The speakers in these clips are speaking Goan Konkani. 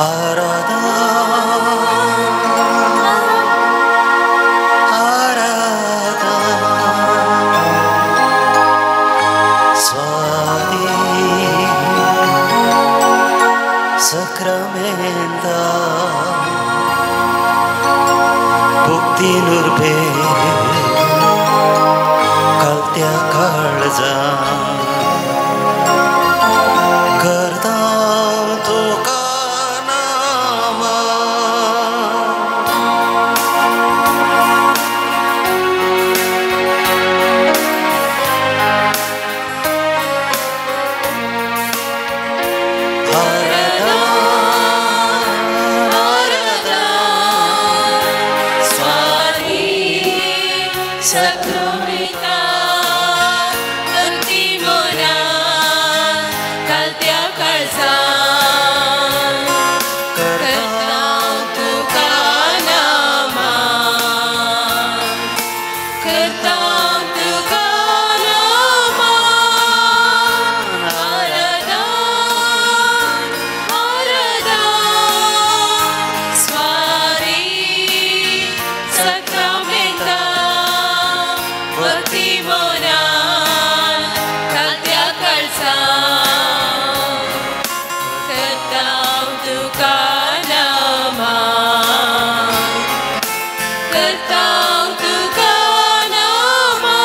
आराधा आराधा स्वाती सक्रामेंता भक्ती नुर्बे कालत्या काळजा करता तुका नामा आराधा आराधा स्वाती सक्रामेंता भक्ती मोरा कालत्या काळजा करता तुका नामा करता तुका नामा आराधा आराधा स्वाती सक्रामेंता भक्ती मोरा कालत्या काळजा करता तुका नामा करता तुका नामा.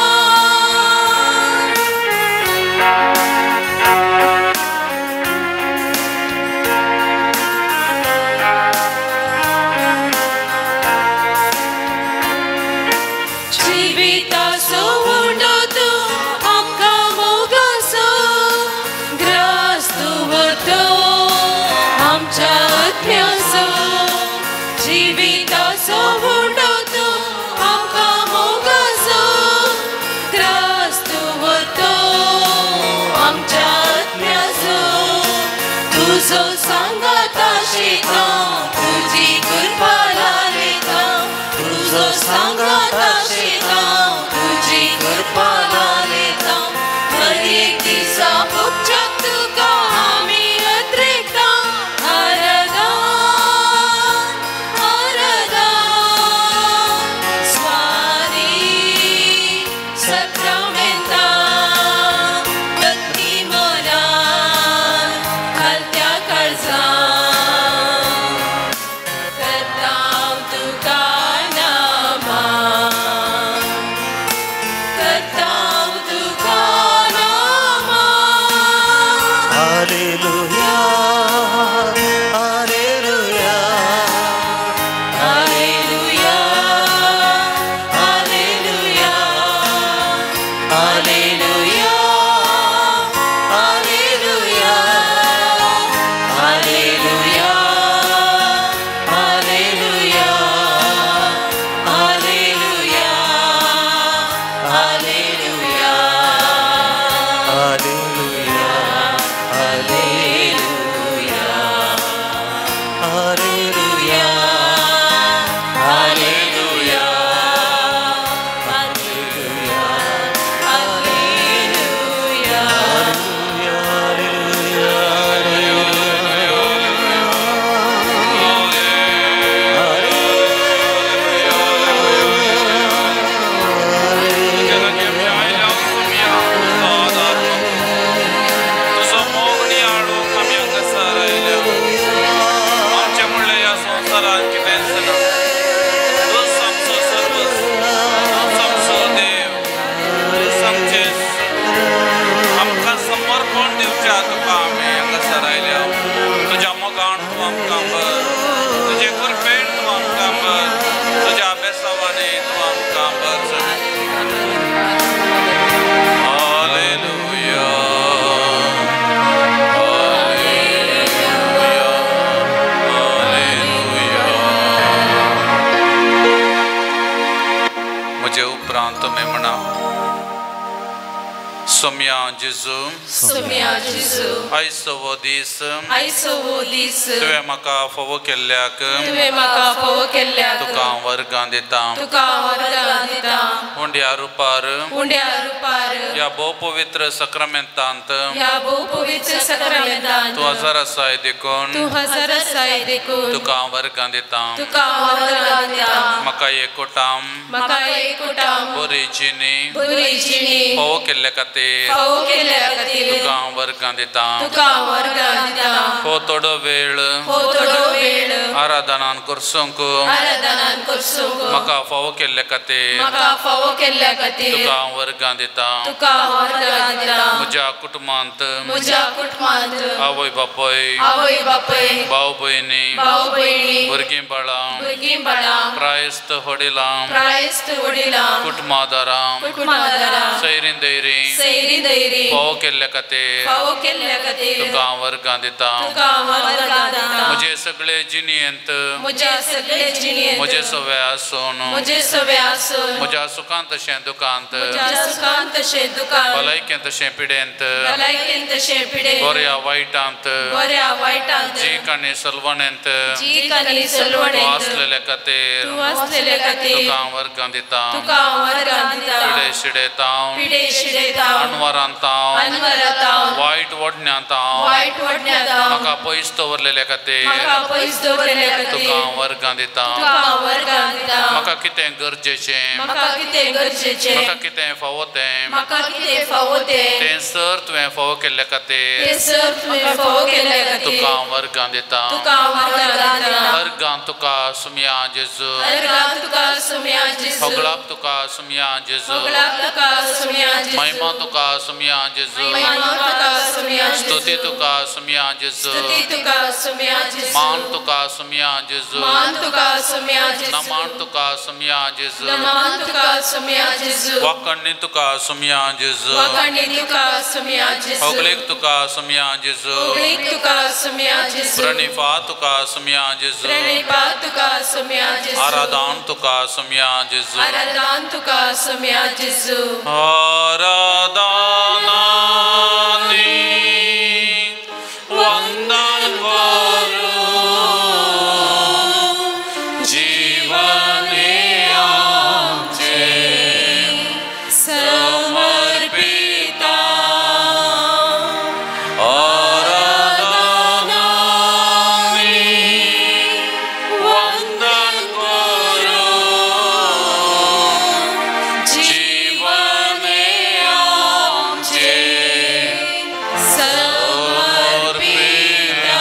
जिविताचो उंडो तूं आमकां मोगाचो ग्रास दवरतो आमच्या आत्म्याचो. जिविताचो उंडो तूं आमकां मोगाचो ग्रास दवरतो आमच्या आत्म्याचो. तुजो सांगात आशिता तुजी कृपा लायता तुजो सांगात आशिता तुजी कृपा लायता. हर एक दिसा भोगच्याक तुका आमी अत्रेकता. आराधा आराधा स्वाती सक्रामेंता भक्ती मोरा कालत्या काळजा करता तुका नामा करता सोम्या जेजू सोम्या जेजू आयसो दीस आयसो दीस तुवें म्हाका फावो केल्ल्याक तुवें म्हाका फावो केल्ल्याक तुका हांव वर्गां दिता तुका वर्गां दिता उंड्या रुपार उंड्या रुपार ह्या भोव पवित्र सक्रामेंतांत ह्या भोव पवित्र सक्रामेंतांत तूं हजार आसाय देखून तूं हजार आसाय देखून तुका हांव वर्गां दिता तुका हांव वर्गां दिता म्हाका एकोटाम म्हाका एकोटाम बरी जिणी बरी जिणी फावो केल्ल्या खातीर फावो केल्ल्या खातीर तुका हांव वर्गां दिता तुका हांव वर्गां दिता हो थोडो वेळ हो थोडो वेळ आराधनान करसूंक आराधनान करसूंक म्हाका फावो केल्ल्या खातीर म्हाका फावो केल्ल्या खातीर तुका हांव वर्गां दिता तुका हांव वर्गां दिता म्हज्या कुटुंबांत म्हज्या कुटुंबांत आवय बापूय आवय बापूय भाव भयणी भाव भयणी भुरगीं बाळां भुरगीं बाळां प्रायस्त वडिलां प्रायस्त वडिलां कुटुंबादारां कुटुंबादारां सैरीं दैरीं सैरीं दैरीं फावो केल्ल्या खातीर फावो केल्ल्या खातीर तुका हांव वर्गां दिता तुका हांव वर्गां दिता म्हजे सगळे जिणेंत म्हज्या सगळे जिणेंत म्हजे सवे आसून म्हजे सवे आसून म्हज्या सुखांत तशें दुखांत म्हज्या सुखांत तशें दुखांत भलायकेंत तशें पिडेंत भलायकेंत तशें पिडेंत बऱ्या वायटांत बऱ्या वायटांत जीक आनी सलवणेंत जीक आनी तूं सलवणेंत आसलेल्या खातीर तूं आसलेल्या खातीर तुका हांव वर्गां दिता तुका हांव वर्गां दिता पिडे शिडेतांव पिडे शिडेतांव अनवरांत हांव अनवरांत हांव वायट वडण्यांत हांव वायट वडण्यांत हांव म्हाका पयस दवरलेल्या खातीर म्हाका पयस दवरलेल्या खातीर तुका हांव वर्गां दिता तुका हांव वर्गां दिता म्हाका कितें गरजेचें म्हाका कितें गरजेचें म्हाका कितें फावो तें म्हाका कितें फावो तें तें सर तुवें फावो केल्ल्या खातीर तें सर तुवें फावो केल्ल्या खातीर तुका हांव वर्गां दिता तुका हांव वर्गां दिता अर्गां तुका सुमया जेजू अर्गां तुका सुमया जेजू होगळाप तुका सुमया जेजू होगळाप तुका सुमया जेजू महिमा तुका सुमया जेजू महिमा तुका सुमया जेजू स्तुती तुका सुमया जेजू स्तुती तुका सुमया जेजू मान तुका सुमया जेजू मान तुका सुमया जेजू नमान तुका सुमया जेजू नमान तुका सुमया जेजू वाकण्णी तुका सुमया जेजू वाकण्णी तुका सुमया जेजू होगळीक तुका सुमया जेजू होगळीक तुका सुमया जेजू प्रणिपा तुका सुमया जेजू प्रणिपा तुका सुमया जेजू आराधन तुका सुमया जेजू आराधन तुका सुमया जेजू आराधनानी वंदन करू जीवने आमचे समर्पिता आराधनानी वंदन करू जीवने आमचे समर्पिता.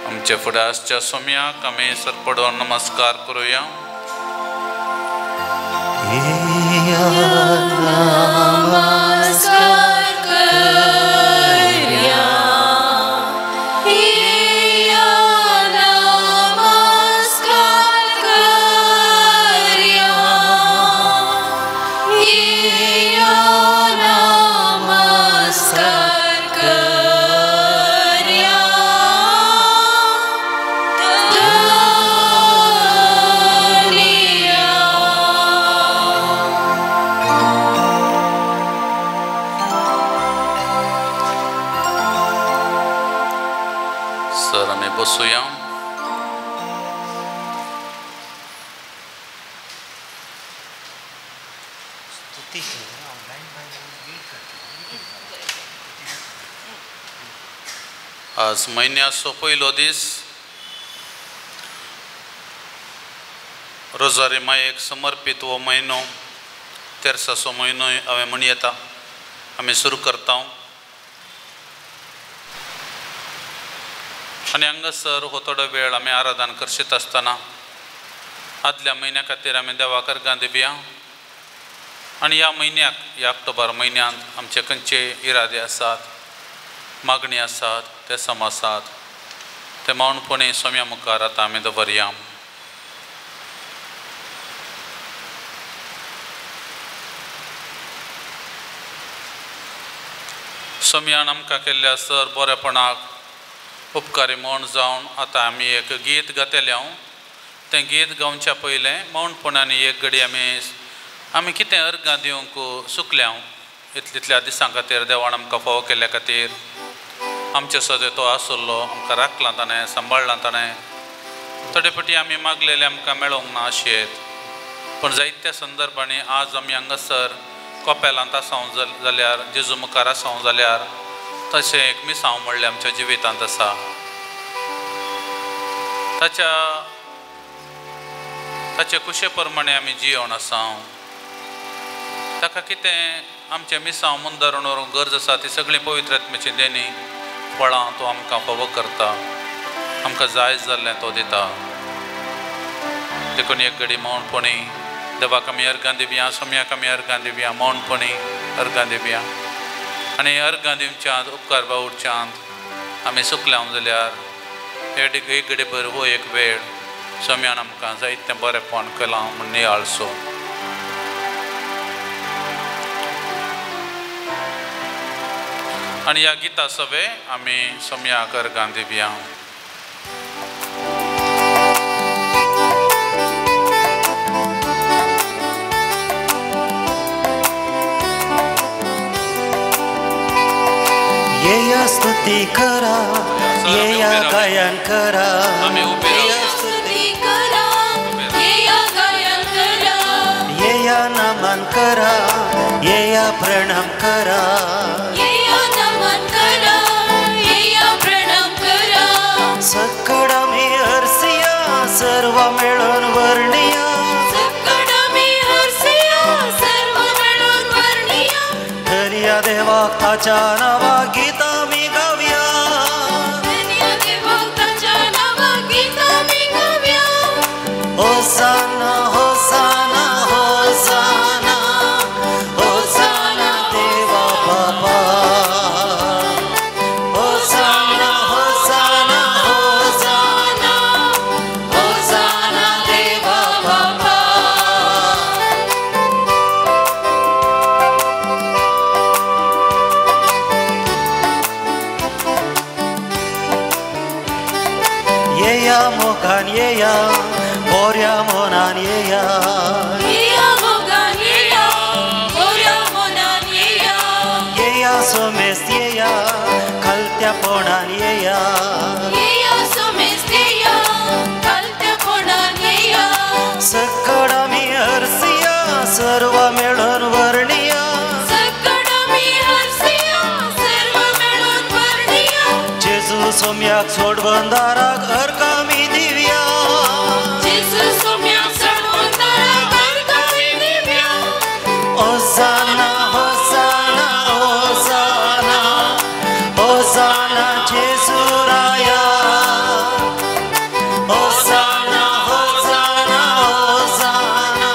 आमच्या फुडें आसच्या सोम्याक आमी सरपडोवन नमस्कार करुया. नमस्कार करया या नमस्कार करया या नमस्कार करया धनिया. सर आमी बसुया. आज म्हयन्याचो पयलो दीस रोजारी मायेक समर्पीत हो म्हयनो तेर्साचो म्हयनो हांवें म्हणयता आमी सुरू करता. आनी हांगासर हो थोडो वेळ आमी आराधन करशीत आसतना आदल्या म्हयन्या खातीर आमी देवाक अर्गां दिवया आनी ह्या म्हयन्याक ह्या ऑक्टोबर म्हयन्यांत आमचे खंयचे इरादे आसात मागणी आसात ते सम आसात ते मौनपणे सोम्या मुखार आतां आमी दवरया. सोम्यान आमकां केल्ल्या सर बरेपणाक उपकारी म्हण जावन आतां आमी एक गीत गातले. तें गीत गावच्या पयलें मौनपणान एक घडी आमी आमी कितें अर्गां दिवंक चुकल्या इतल्या दिसां खातीर देवान आमकां फावो केल्ल्या खातीर आमचे सदे तो आसलो आमकां राखलां ताणें सांबाळ्ळां ताणें थोडे फावटी आमी मागलेले आमकां मेळोंक ना अशें पूण जायत्या संदर्भांनी आज आमी हांगासर कोपेलांत आसाव जाल्यार जेजू मुखार आसाव जाल्यार तशें एक मिसांव म्हणलें आमच्या जिवितांत आसा ताच्या ताचे कुशे प्रमाणे आमी जियोन आसा ताका कितें आमचें मिसांव मुंदारून व्हरूंक गरज आसा ती सगळीं पवित्र आत्म्याची देणी फळां तो आमकां फावो करता आमकां जाय जाल्लें तो दिता देखून एक घडी मौनपणी देवाक आमी अर्गां दिवया सोम्याक आमी अर्गां दिवया मौनपणी अर्गां दिवया आनी अर्गां दिवच्यांत उपकार बावुडच्यांत आमी सुकल्या जाल्यार एक घडी भर हो एक वेळ सोम्यान आमकां जायतें बरेंपण केलां म्हूण नियाळसो. आनी ह्या गिता सवे आमी सोम्याक अर्गां दिवया. येया स्तुती करा, येया गायन करा, येया स्तुती करा, येया गायन करा, येया नमन करा, येया प्रणाम करा, येया नमन करा, येया प्रणाम करा. सकड मी हरसिया सर्व मेळून वर्णिया, सकड मी हरसिया सर्व मेळून वर्णिया. धनिया देवाक ताच्या नावा गीता मी गावया, धनिया देवाक ताच्या नावा गीता मी गावया. होसाना होसाना होसाना होसाना देवा बापा, होसाना होसाना होसाना होसाना देवा बापा. येया मोगान येया बोऱ्या मोनान येया, येया मोगान येया बोऱ्या मोनान येया, येया सोमेस येया खलत्यापणान येया, येया सोमेस येया खलत्यापणान येया. सकड आमी हरसिया सर्व मेळून वर्णिया, सकड आमी हरसिया सर्व मेळून वर्णिया. जेजू सोम्याक सोडवून दाराक अर्गां आमी दिवया, जेजू सोम्याक सोडवून दाराक अर्गां आमी दिवया. होसाना होसाना होसाना होसाना जेजू राया, होसाना होसाना होसाना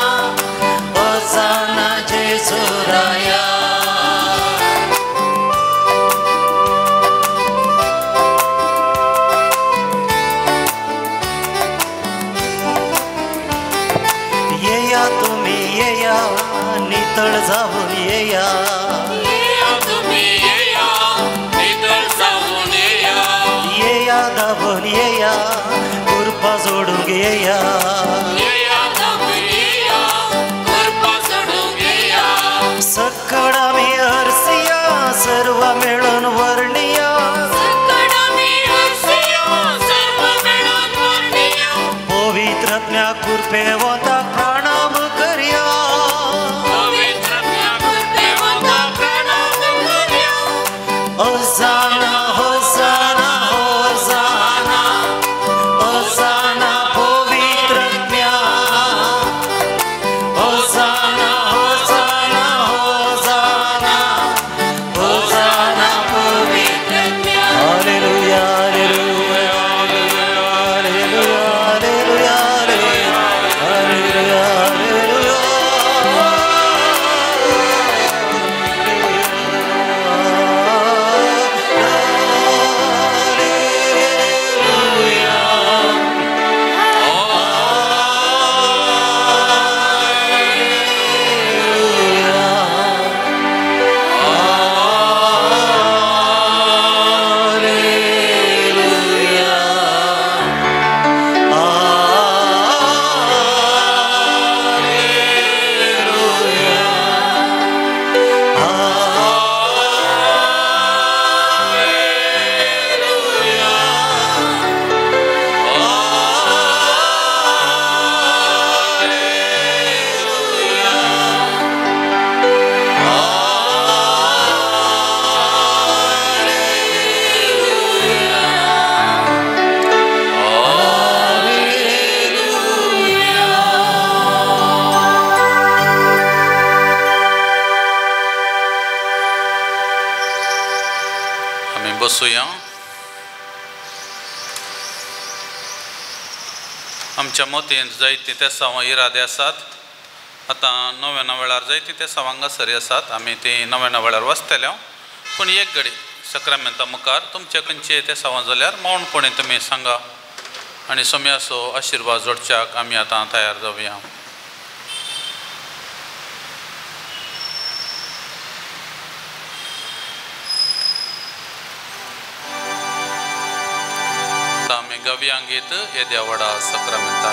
होसाना जेजू राया. येया तुम्ही येया नितळ जाऊन येया, येया तुम्ही येया नितळ जाऊन येया, येया धांवून येया कृपा जोडूंक येया, येया धांवून येया कृपा जोडूंक येया. सकड आमी हरसिया सर्व मेळून वर्णिया, सकड आमी हरसिया सर्व मेळून वर्णिया. पवित्र आत्म्या कृपेवंताक प्रणाम करया, पवित्र आत्म्या कृपेवंताक प्रणाम करया. होसाना होसाना होसाना होसाना पवित्र आत्म्या, होसाना होसाना होसाना होसाना पवित्र आत्म्या. Hallelujah hallelujah hallelujah hallelujah hallelujah hallelujah. बसुया. आमच्या मतींत जायतीं तेसांवां इरादे आसात. आतां नव्याना वेळार जायतीं तेसांवां हांगासर आसात, आमी तीं नव्याना वेळार वाचतले. पूण एक घडी सक्रामेंता मुखार तुमचे खंयचे तेसांवां जाल्यार मौनपणी तुमी सांगा आनी सोम्याचो आशिर्वाद जोडच्याक आमी आतां तयार जावया. आमी गव्या गीत येद्या व्हडा सक्रामेंता.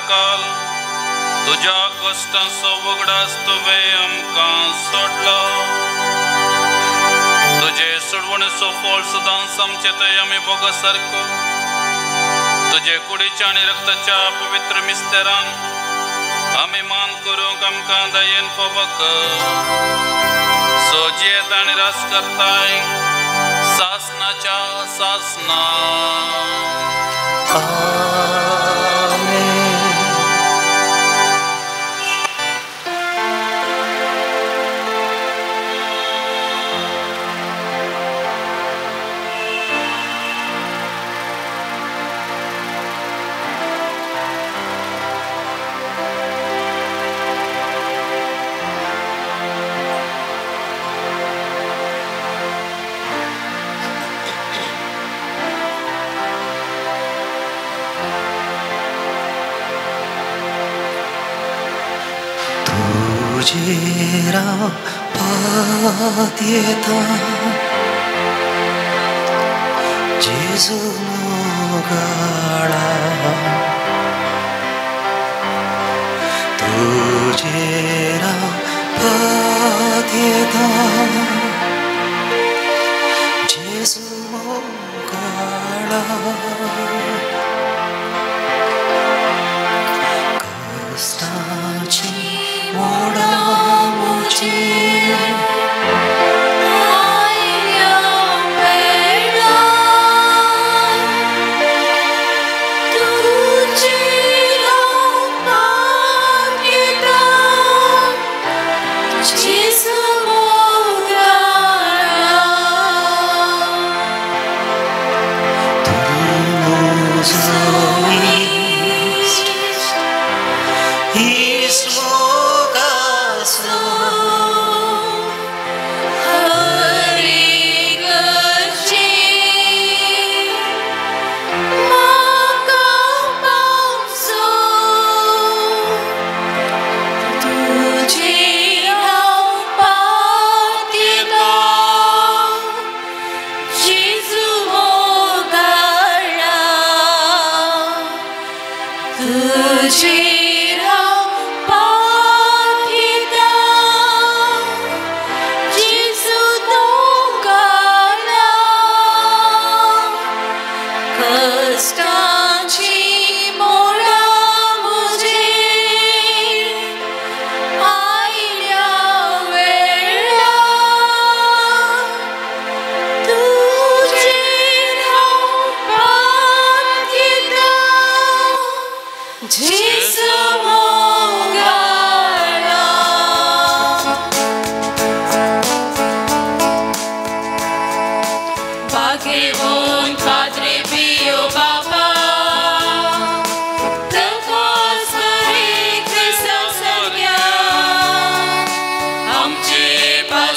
काल तुज्या कश्टांचो उगडास तुवें आमकां सोडलो. तुजे सोडवणेचो फळ सुद्दां आमचे थंय आमी भोगा सारको. तुजे कुडीच्या आनी रक्ताच्या पवित्र मिस्तेरान आमी मान करूंक आमकां दयेन फावो कर. सो जियेत आनी रास करताय सासनाच्या सासना. तुजेरा पातयेता जेजू मोगाळा, तुजेरा पातयेता जेजू मोगाळा. कश्टाची मोडा मुझे आयल्या वेळार तुजेर पातयेता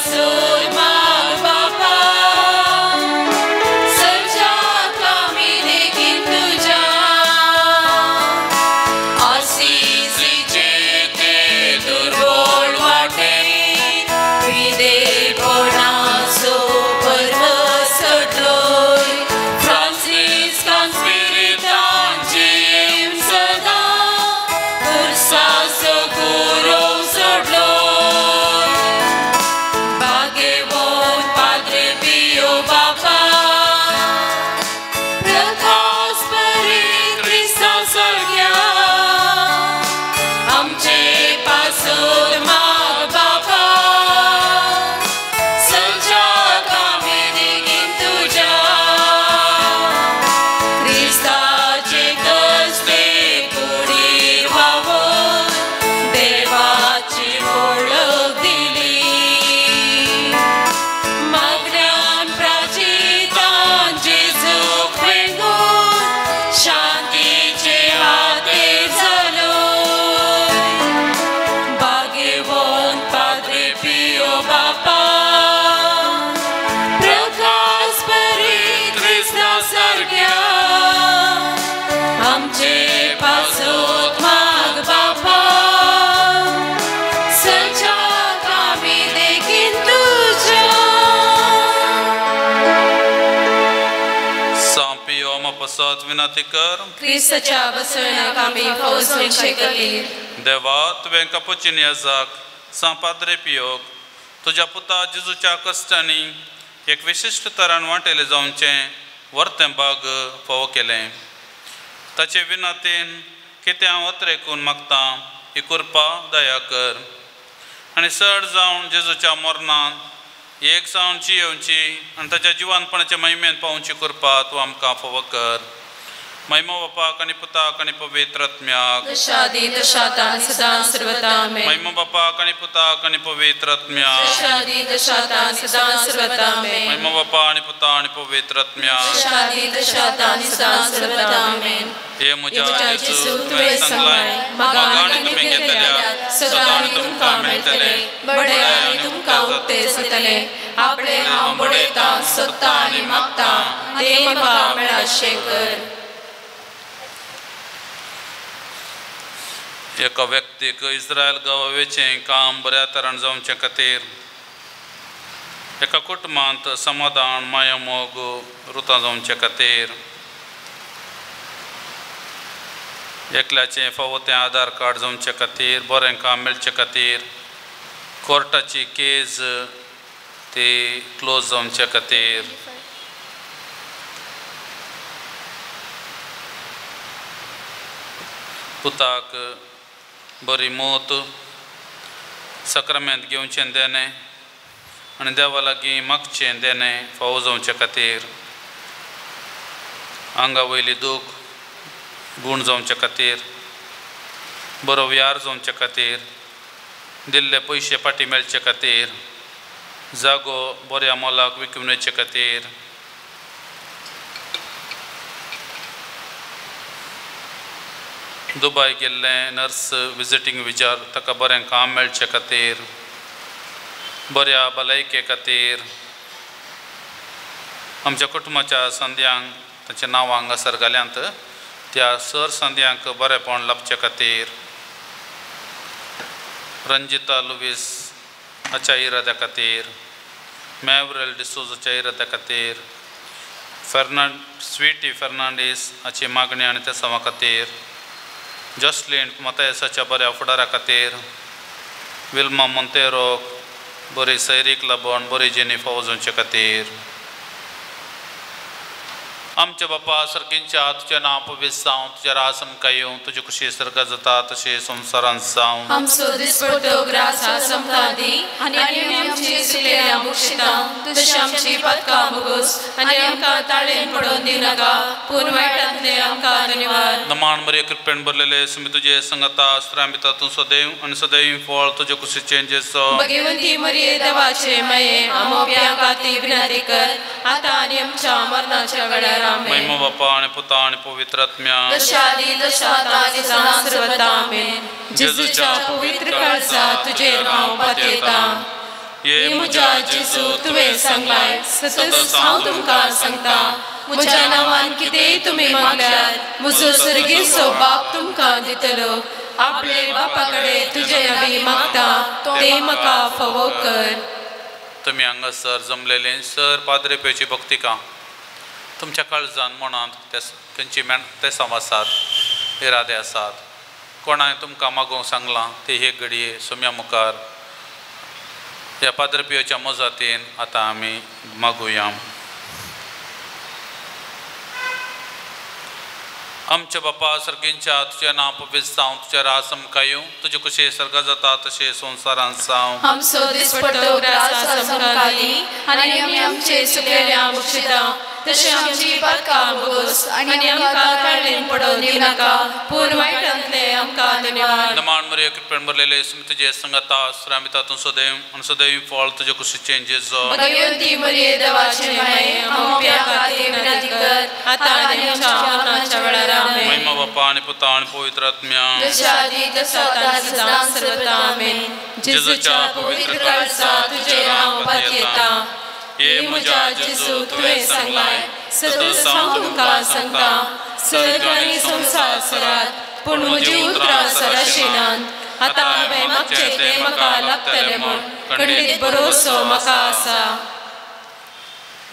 पासून माग बापा सज्जा कामी देखीन तुज्या आसिसीचे ते दुर्बळ वाटे विदेपणाचो पर्व सटलोय फ्रांसिस्कान स्पिरितान जियेवन सदां पुरसाचो कुरोव सोडलोय भाग्यवंत पाद्रे पियो बापा प्रकाश परी क्रिस्ता सारक्या आमचे पासून माग बापा सज्जा कामी देखीन तुज्या क्रिस्ताचे कसले कुडीर वावर देवाची वळख दिली मागण्यान प्राचितान जेजूक वेंगून शांतीचे हाते जालोय भाग्यवंत पाद्रे पियो बापा प्रकाश परी क्रिस्ता सारक्या आमचे पासून माग बापा सज्जा कामी देखीन तुज्या. सांव पियो आमा पसत विनंती कर. क्रिस्ताच्या बसवण्याक आमी फौज म्हणचे खातीर देवा तुवें कपुचीन याजाक सांव पाद्रे पियोक तुज्या पुता जेजूच्या कश्टांनी एक विशिश्ट तरान वांटेलें जावचें वर्तें बाग फावो केलें. ताचे विनंतीन कितें हांव अत्रेकून मागतां ही कृपा दया कर आनी चड जावन जेजूच्या मरणान एक जावन जियेवची आनी ताच्या जिवानपणाच्या महिमेन पावची कृपा तूं आमकां फावो कर. महिमा बापाक आनी पुताक आनी पवित्र आत्म्याक. तशादी तशाता सदां सर्वदा आमेन. महिमा बापाक आनी पुताक आनी पवित्र आत्म्याक. तशादी तशाता सदां सर्वदा आमेन. महिमा बापा आनी पुता आनी पवित्र आत्म्याक. तशादी तशाता सदां सर्वदा आमेन. हे म्हज्या जेजू तुवें सांगलां म्हाका आनी तुमी घेतल्या सदां आनी तुमकां मेळटलें बडे आनी तुमकां उक्ते जातलें. आपणे हांव बडयतां सोदतां आनी मागतां तें म्हाका मेळाशें कर. एका व्यक्तीक इस्रायल गांवावेचें काम बऱ्या तरान जावचे खातीर एका कुटुंबांत समाधान माया मोग रुतां जावचे खातीर एकल्याचें फावो तें आधार कार्ड जावचे खातीर बरें काम मेळचे खातीर कोर्टाची केज ती क्लोज जावचे खातीर पुताक बरी मोत सक्रामेंत घेवचें देणें आनी देवा लागीं मागचें देणें फावो जावचे खातीर आंगा वयली दूख गूण जावचे खातीर बरो व्यार जावचे खातीर दिल्ले पयशे फाटीं मेळचे खातीर जागो बऱ्या मोलाक विकून वचचे खातीर दुबाय गेल्लें नर्स विजिटींग विजार ताका बरें काम मेळचे खातीर बऱ्या भलायके खातीर आमच्या कुटुंबाच्या संद्यांक तांच्या नांवां हांगासर घाल्यांत त्या सर संद्यांक बरेंपण लाबचे खातीर रंजिता लुवीस हाच्या इराद्या खातीर मॅवरेल डिसोजाच्या इराद्या खातीर स्वीटी फेर्नांडीस हाची मागणी आनी त्या सवा खातीर जॉसलीन मतायसाच्या बऱ्या फुडारा खातीर विल्मा मोंतेरोक बरी सैरीक लाबून बरी जिणी फावो जावचे खातीर. आमच्या बापा सर्गींच्या तुजें नांव पवित्र जावं, तुजें राज आमकां येवं, तुजी खुशी सर्गात जाता तशी संवसारांत जावं. आमचो दिसपट्टो ग्रास आज आमकां दी आनी आमी आमची चुकलेल्या बक्षिता तशी आमची पातकां भोगोस आनी आमकां ताळेन पडोवन दिनाका पूण वायटांतलें आमकां धन्यवाद. नमान मरिये कृपेन भरलेले सुमी तुजे संगता स्त्रियां भितर तूं सदैव आनी सदैव फळ तुजे कुशीचें जेजू. भगवंती मरिये देवाचे माये आमोप्यां खातीर विनंती कर आतां आनी आमच्या मरणाच्या वेळार. महिमा बापा आनी पुता आनी पवित्र आत्म्या. तशादी तशाता आनी सदां सर्वदा आमेन. जेजूच्या पवित्र काळजा तुजेर हांव पातयेतां. हे म्हज्या जेजू तुवें सांगलाय सतत हांव तुमकां सांगता म्हज्या नांवान कितेंय तुमी मागल्यार म्हजो सर्गेचो बाप तुमकां दितलो. आपले बापा कडेन तुजे नांवी मागता तें म्हाका फावो कर. तुमी हांगासर जमलेले सर पाद्रे पेची भक्तिका तुमच्या काळजान मनांत खंयची तेसांव आसात, इरादे आसात, कोणाय तुमकां मागोवंक सांगलां ते हे घडये सोम्या मुखार ह्या पाद्रे पियोच्या मजातीन आतां आमी मागुया. आमच्या बापा सर्गींच्या तुझ्या नांव पवित्र जावं, तुझ्या राज आमकां येवं, तुजे कशें सर्गा जाता तशें संवसारांत जावं. आमचो दिसपट्टो ग्रास आज आमकां दी आनी आमी आमचे चुकलेल्या बक्षिता तशें आमची पातकां भोगोस आनी आमकां ताळेन पडोवन दिवनाका पूण वायटांतलें आमकां धन्यवाद. नमान मरिया कृपेन भरलेले सुमी तुजे संगता श्रामिता तूं सदैव आनी सदैव फळ तुजे कुशीचें जेजू. भगवंती मरिये देवाचे माये आमच्या खातीर विनंती कर आतां आनी आमच्या मरणाच्या वेळार. आमेन. महिमा बापा आनी पुता आनी पवित्र आत्म्या जशा आदी तसो आतां सदां सर्वदा. आमेन. जेजूच्या पवित्र काळजा तुजेर हांव पातयेता. हे म्हज्या जेजू तुवें सांगलाय सतत हांव तुमकां सांगता सर्ग आनी संवसार सरात पूण म्हजी उतरां सराशिनात. आतां हांवें मागचें तें म्हाका लागतलें म्हूण खंडीत भरोसो म्हाका आसा.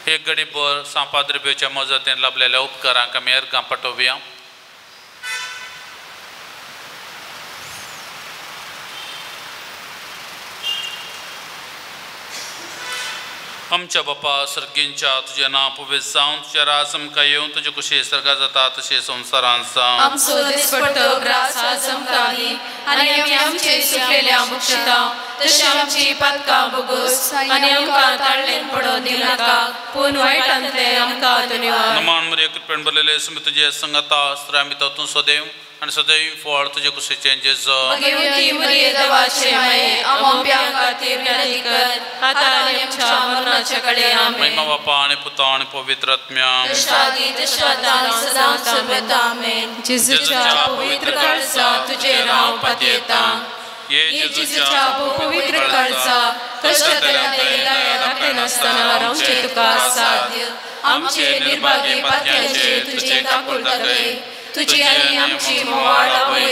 एक घडी भर सांव पाद्रे मजतीन लाभलेल्या उपकारांक आमी अर्गां पाठोवया. आमच्या बापा सर्गींच्या तुझ्या नांव पवित्र जावं, तुझ्या राज आमकां येवं, तुजे कशें सर्गा जाता तशें संवसारांत जावं. आमचो दिसपट्टो ग्रास आज आमकां दी आनी आमी आमचे चुकलेल्या बक्षिता तशें आमची पातकां भोगोस आनी आमकां ताळेन पडोवन दिवनाका पूण वायटांतलें आमकां धन्यवाद. नमान मरिया कृपेन भरलेले सुमी तुजे संगता श्रामिता तूं सदैव आनी सदैव फळ तुजे कुशीचें जेजू. भगवंती मरिये देवाचे माये आमच्या खातीर विनंती कर आतां आनी आमच्या मरणाच्या कडेन. आमेन. महिमा बापा आनी पुता आनी पवित्र आत्म्या जशा आदी तशें आतां आनी सदां सर्वदा. आमेन. जेजूच्या पवित्र काळजा तुजेर हांव पातयेता. हे जेजूच्या पवित्र काळजा कश्टांतल्यान दया दाखयनासतना रावचें तुका साध्य. आमचे निर्भागी पातयांचे तुजे काकूळ दाखय. तुजी आनी आमची मोवाळ आवय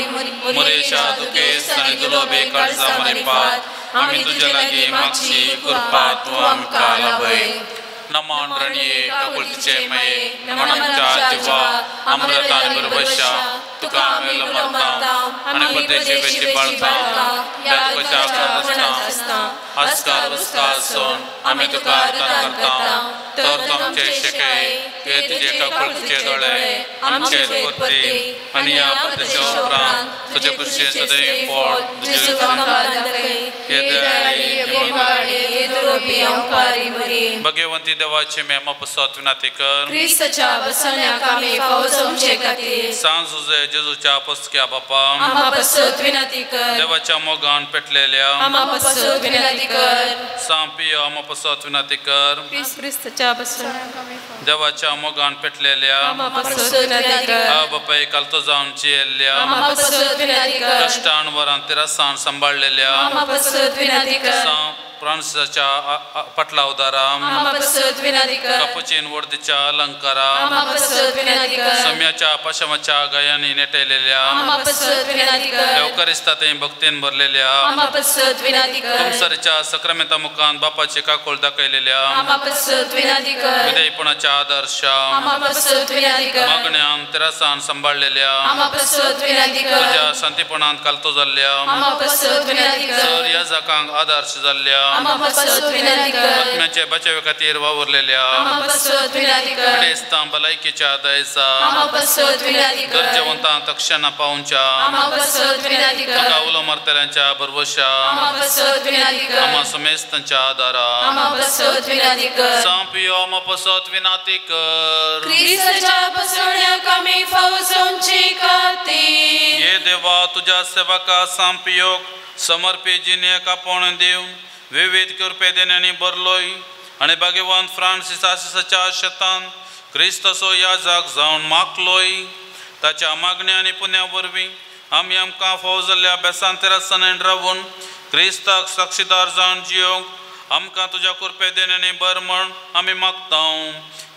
मरियेच्या दुखेस्त आनी दुर्लभे काळजा मारिफात आमी तुजे लागीं मागची कृपा तूं आमकां लाभय. नमन रणये काकुळतीचे माये, नमन आमच्या जिवा अमृत आनी भरवशा तुका आमी मरता आनी परदेशी वेची बाळकां ह्या तुकाच्या आपणांत आसता आस्कार उस्कार आसून आमी तुका आर्गां करता. तर तूं आमचे शिकय हे तुजे काकुळतीचे दोळे आमचे उत्पत्ती आनी ह्या परदेशा उपरांत तुजे कुशीचें सदैव फळ तुजे भगवंती देवाचे मेमा पुसत विनंती कर. क्रिस्ताच्या बसण्याक आमी फावो जावचे खातीर सांज जुजे जेजूच्या पसक्या बापा आमा पासत विनंती कर. देवाच्या मोगान पेटलेल्या आमा पासत विनंती कर. सांव पियो आमा पासत विनंती कर. क्रिस्ताच्या बसण्याक आमी देवाच्या मोगान पेटलेल्या आमा पासत विनंती कर. आ बापाय कालतो जावन जियेल्ल्या आमा पासत विनंती कर. कश्टान वरान तिरसान सांबाळलेल्या आमा पासत विनंती कर. सांव फ्रान्साच्या पाटलावदारा कपुचीन वर्दीच्या अलंकारा सम्याच्या पाशमाच्या गायांनी नेटयलेल्या देवकरिस्ताते भक्तीन भरलेल्या तुमसरीच्या सक्रमेता मुखान बापाचे काकोळ दाखयलेल्या विधेयपणाच्या आदर्शा मागण्यान तेरासान सांबाळलेल्या तुझ्या शांतीपणान कालतो जाल्ल्या सर ह्या जाकांक आदर्श जाल्ल्या आत्म्याचे बचावे खातीर वावुरलेल्या पिडेस्तां भलायकीच्या दयेचा गरजेवंतां तक्षणा पावच्या तुका उलो मारतल्यांच्या भरवशा आमा समेस्तांच्या आदारा सांपियो आमा पसत विनाती कर. ये देवा तुझ्या सेवका सांपियोक समर्पी जिणेक आपोवणें दिवन विविध कृपे देण्यांनी भरलोय आनी भाग्यवंत फ्रांसीस आसिसाच्या शेतान क्रिस्ताचो याजक जावन मागलोय. ताच्या मागण्या आनी पुण्या वरवीं आमी आमकां फावो जाल्ल्या बेसान तेरासांनी रावून क्रिस्ताक साक्षीदार जावन जियोंक आमकां तुज्या कृपे देण्यानी बर म्हण आमी मागता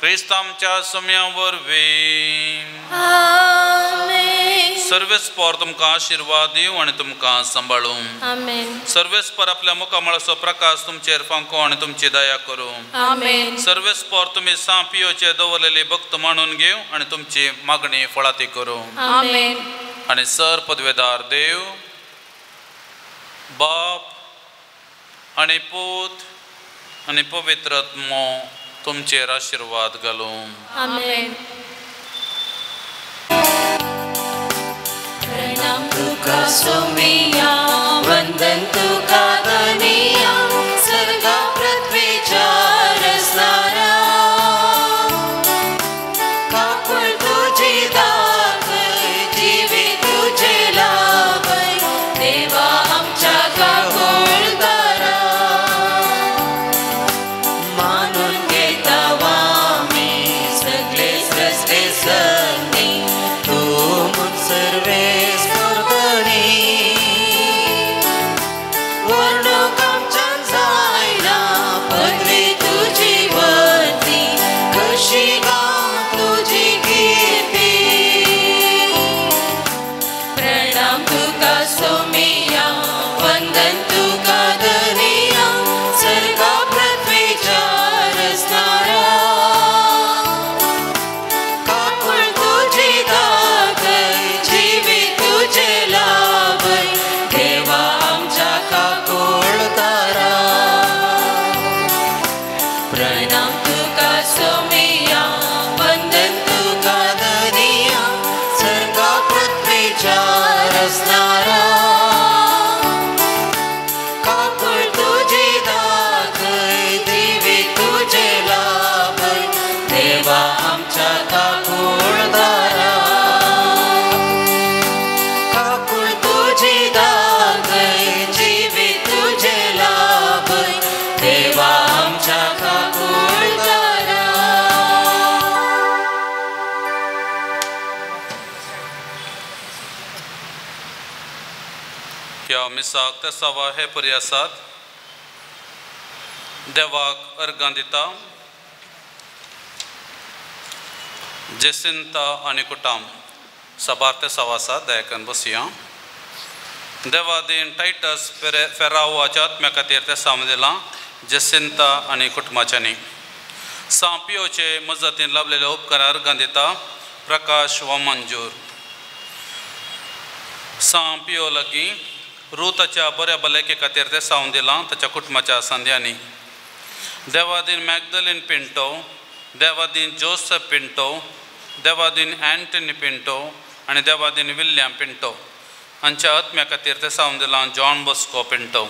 क्रिस्त आमच्या सोम्या वरवीं। आमेन। सर्वेस्पर तुमकां आशिर्वाद दिवं आनी तुमकां सांबाळूं। आमेन। सर्वेस्पर आपल्या मुखामळाचो प्रकाश तुमचेर फांको आनी तुमची दया करूं। आमेन। सर्वेस्पर तुमी सां पियोचे दवरलेली भक्त मानून घेवं आनी तुमची मागणी फळाती करूं। आमेन। आनी सर पदवेदार देव बाप आनी पूत आनी पवित्र आत्मो तुमचेर आशिर्वाद घालूं। आमेन। प्रणाम तुका सोमिया, वंदन तुका धनिया, सर्गा पृथ्वीच्या रचणारा, काकूळ तुझी दाखय, जीवी तुझे लाभय, देवा आमच्या काकूळदारा, मानून घेता आमी सगळे सृष्टी संदी, तूं म्हूण सर्वेस्पर धनी, वर्णूक आमच्यान जायना पदवी तुजी वरती, कशी गावं तुजी कीर्ती। प्रणाम तुका सोमिया, वंदन तुका धनिया, सर्गा पृथ्वीच्या रचणारा, काकूळ तुजी दाखय, जीवी तुझे लाभय, देवा आमच्या काकूळदारा। प्रणाम तुका सोमिया, वंदन तुका धनिया, सर्गा पृथ्वीच्या रचणारा, काकूळ तुजी दाखय, जीवी तुझे लाभय, देवा आमच्या काकूळदारा। काकूळ तुजी दाखय, जीवी तुझे लाभय, देवा आमच्या काकूळदारा। ह्या मिसाक तेसावा हे परी आसात देवाक अर्गां दिता जेसिंता आनी कुटाम साबार तेसाव आसात दयाकन बसया। देवादीन टायटस फेरावोच्या आत्म्या खातीर तेसांव दिलां जेसिंता आनी कुटुंबाच्यांनी। सां पियोचे मजतीन लाभलेले उपकार अर्गां दिता प्रकाश वामंजूर। सां पियो लागीं रुताच्या बऱ्या भलायके खातीर तें सावन दिलां ताच्या कुटुंबाच्या सांद्यांनी। देवादीन मॅगदलीन पिंटो, देवादीन जोसेफ पिंटो, देवादीन अँटनी पिंटो आनी देवादीन विल्यम पिंटो हांच्या आत्म्या खातीर तें सावन दिलां जॉन बॉस्को पिंटो।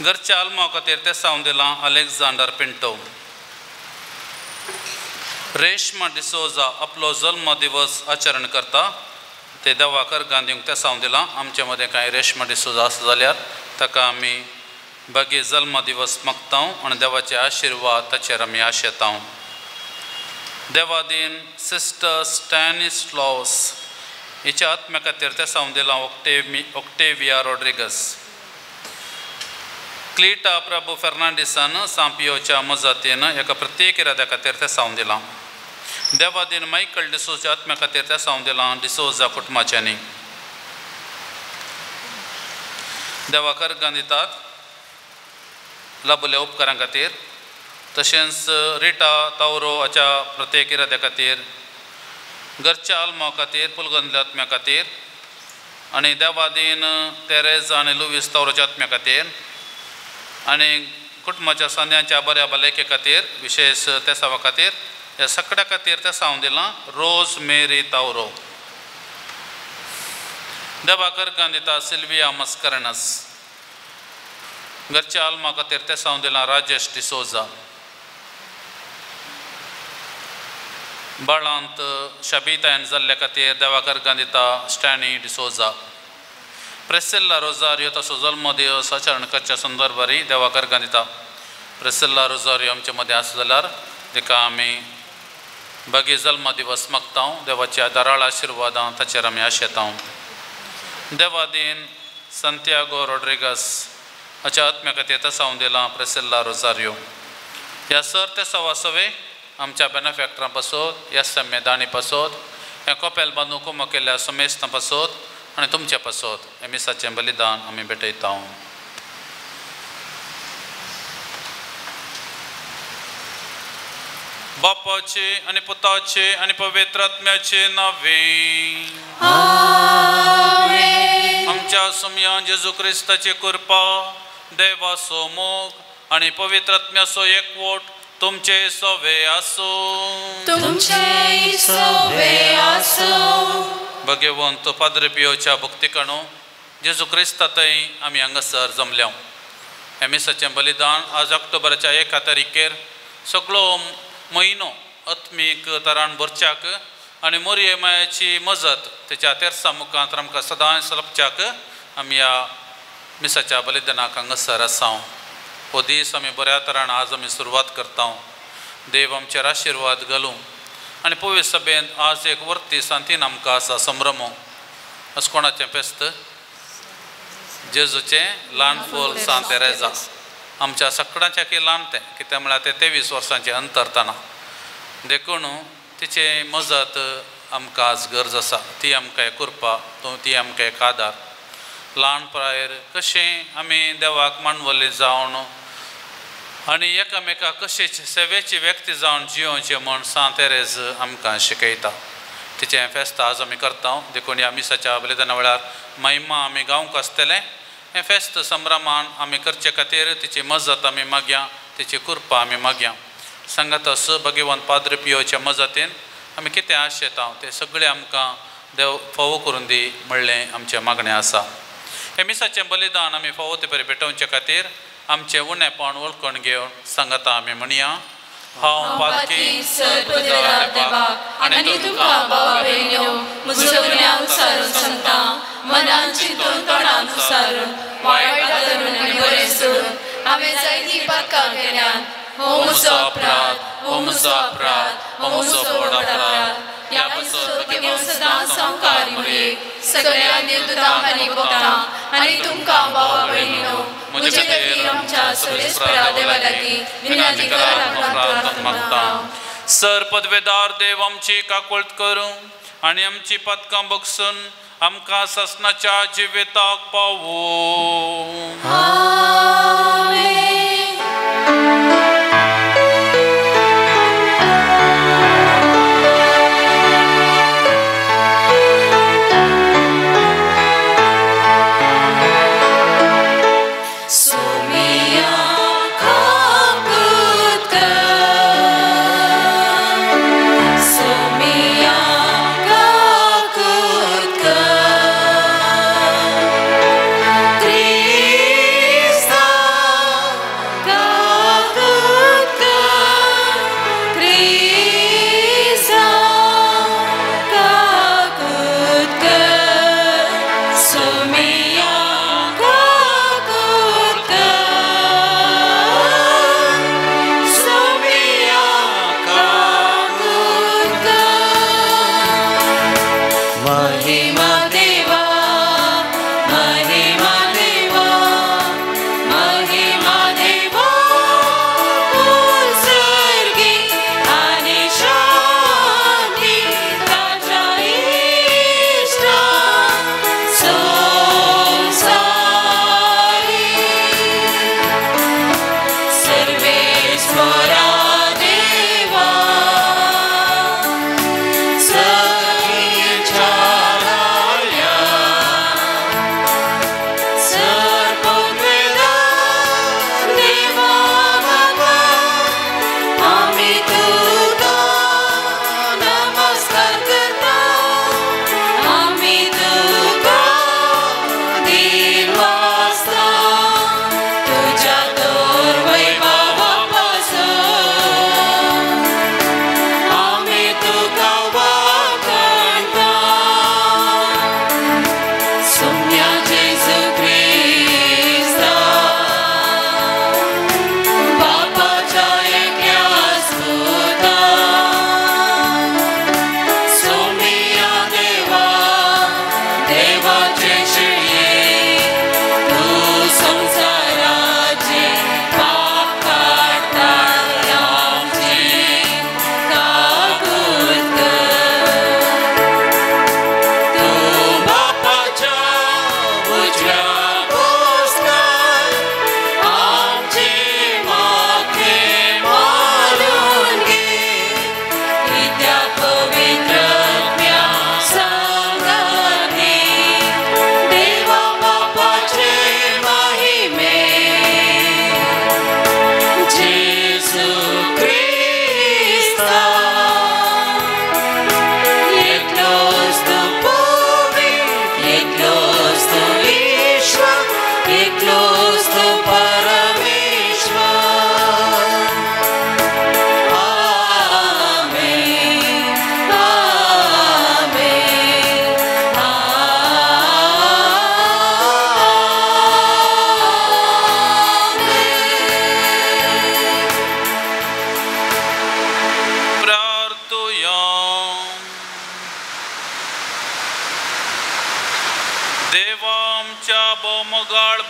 घरच्या आल्मांव खातीर तें सावन दिलां अलेक्झांडर पिंटो। रेश्मा डिसोजा आपलो जल्म दिवस आचरण करता ते देवाकर गांधींक तें सावन दिलां। आमचे मदें कांय रेश्मा डिसोजा आसा जाल्यार ताका आमी बागी जल्म दिवस मागता आनी देवाचे आशिर्वाद ताचेर आमी आशेता। देवादीन सिस्टर स्टॅनिस्लॉस हिच्या आत्म्या खातीर तें सावन दिलां ऑक्टेविया रॉड्रिगस। क्लिटा प्रभू फेर्नांडीसान सांपियोच्या मजतीन एका प्रत्येक इराद्या खातीर तें सावन दिलां। देवादीन मायकल डिसोजा आत्म्या खातीर तें सावन दिलां डिसोजा कुटुंबाच्यांनी। देवाक अर्गां दितात लाभल्या उपकारां खातीर, तशेंच रिटा तावरो हाच्या प्रत्येक इराद्या खातीर, घरच्या आल्मांव खातीर, पुलगंदल्या आत्म्या खातीर आनी देवादीन तेरेज आनी लुवीस तावरोच्या आत्म्या खातीर आनी कुटुंबाच्या सांद्यांच्या बऱ्या भलायके खातीर, विशेष तेसावा खातीर, ह्या सगळ्या खातीर तें सावन दिलां रोज मेरी तावरो। देवाक अर्गां दिता सिल्विया मस्करनस। घरच्या आल्मा खातीर तें सावन दिलां राजेश डिसोजा। बाळांत शबितायन जाल्ल्या खातीर देवाक अर्गां दिता स्टॅनी डिसोजा। प्रेसिल्ला रोजारियो तसो जल्म दिवस आचरण करच्या संदर्भारी देवाक अर्गां दिता। प्रेसिल्ला रोजारियो आमचे मदें आसा जाल्यार तिका आमी बागी जल्म दिवस मागता देवाच्या दाराळ आशिर्वादां ताचेर आमी आशेता। देवादीन संतियागो रॉड्रिगस हाच्या आत्म्या खातीर तसावन दिलां प्रेसिल्ला रोजारियो. ह्या सर ते सवासवे आमच्या बेनफॅक्टरां पासत, ह्या सम्य दाणी पासत, ह्या कोपेल बांदून कुमो केल्ल्या समेस्तां पासत आनी तुमचे पासत हें मिसाचें बलिदान आमी भेटयता. बापाचे आनी पुताचे आनी पवित्र आत्म्याचे नावे आमच्या सुमयान जेजू क्रिस्ताची कृपा, देवाचो मोग आनी पवित्र आत्म्याचो एकवट तुमचे सवे आसूं. तुमचे सवे आसूं. भगवंत पाद्रे पियोच्या भक्तिकाणो जेजू क्रिस्ता थंय आमी हांगासर जमल्या. हें मिसाचें बलिदान आज ऑक्टोबराच्या 1 तारखेर सगळो म्हयनो आत्मीक तरान भरच्याक आनी मोरये मायाची मजत तेच्या तेरसा मुखांत आमकां सदांच लपच्याक आमी ह्या मिसाच्या बलिदानाक हांगासर आसा. हो दीस आमी बऱ्या तरान आज आमी सुरवात करता. देव आमचेर आशिर्वाद घालूं आनी पवित्र सभेंत आज एक वर्ती सांतीन आमकां आसा संभ्रमो. अशें कोणाचें फेस्त? जेजूचें ल्हान फूल सांत तेरेजा. आमच्या सगळ्यांच्या की ल्हान तें कितें म्हळ्यार तें 23 वर्सांचें अंतरतना, देखून तिचे मजत आमकां आज गरज आसा. ती आमकां एक कृपा, ती आमकां एक आदार. ल्हान पिरायेर कशें आमी देवाक मानवल्ले जावन आनी एकामेका कशें सेवेची व्यक्ती जावन जियोवचें म्हूण सांत तेरेज आमकां शिकयता. तिचें फेस्त आज आमी करता. देखून ह्या मिसाच्या बलिदाना वेळार महिमा आमी गावंक आसतलें. हें फेस्त संभ्रमान आमी करचे खातीर तिची मजत आमी मागया, तिची कृपा आमी मागया. सांगातस भगवंत पाद्रे पियोच्या मजतीन आमी कितें आशेता तें सगळें आमकां देव फावो करून दी म्हणलें आमचें मागणें आसा. हें मिसाचें बलिदान आमी फावो ते बरें भेटोवचे खातीर आमचें उणेपण वळखून घेवन सांगाता आमी म्हणया, हांव पातकी आनी तुमकां भावा भयणीनो म्हजो गुन्यांव सारून सांगता, मनान चिंतून तोंडान उसारून वायट धरून आनी बरें सोडून हांवें जायतीं पातकां केल्यांत. हो म्हजो अपराध, हो म्हजो अपराध, हो म्हजो व्हड अपराध. ह्या पासत सदां संवकार मुरयेक सगळ्या देवदूतांक आनी भक्तांक आनी तुमकां भावा भयणीनो म्हजे खातीर आमच्या सर्वेस्परा देवा लागीं विनंती करात मागता. सर पदवेदार देव आमची काकुळट करूं आनी आमची पातकां बगसून आमकां सासणाच्या जिविताक पावूं. Krista.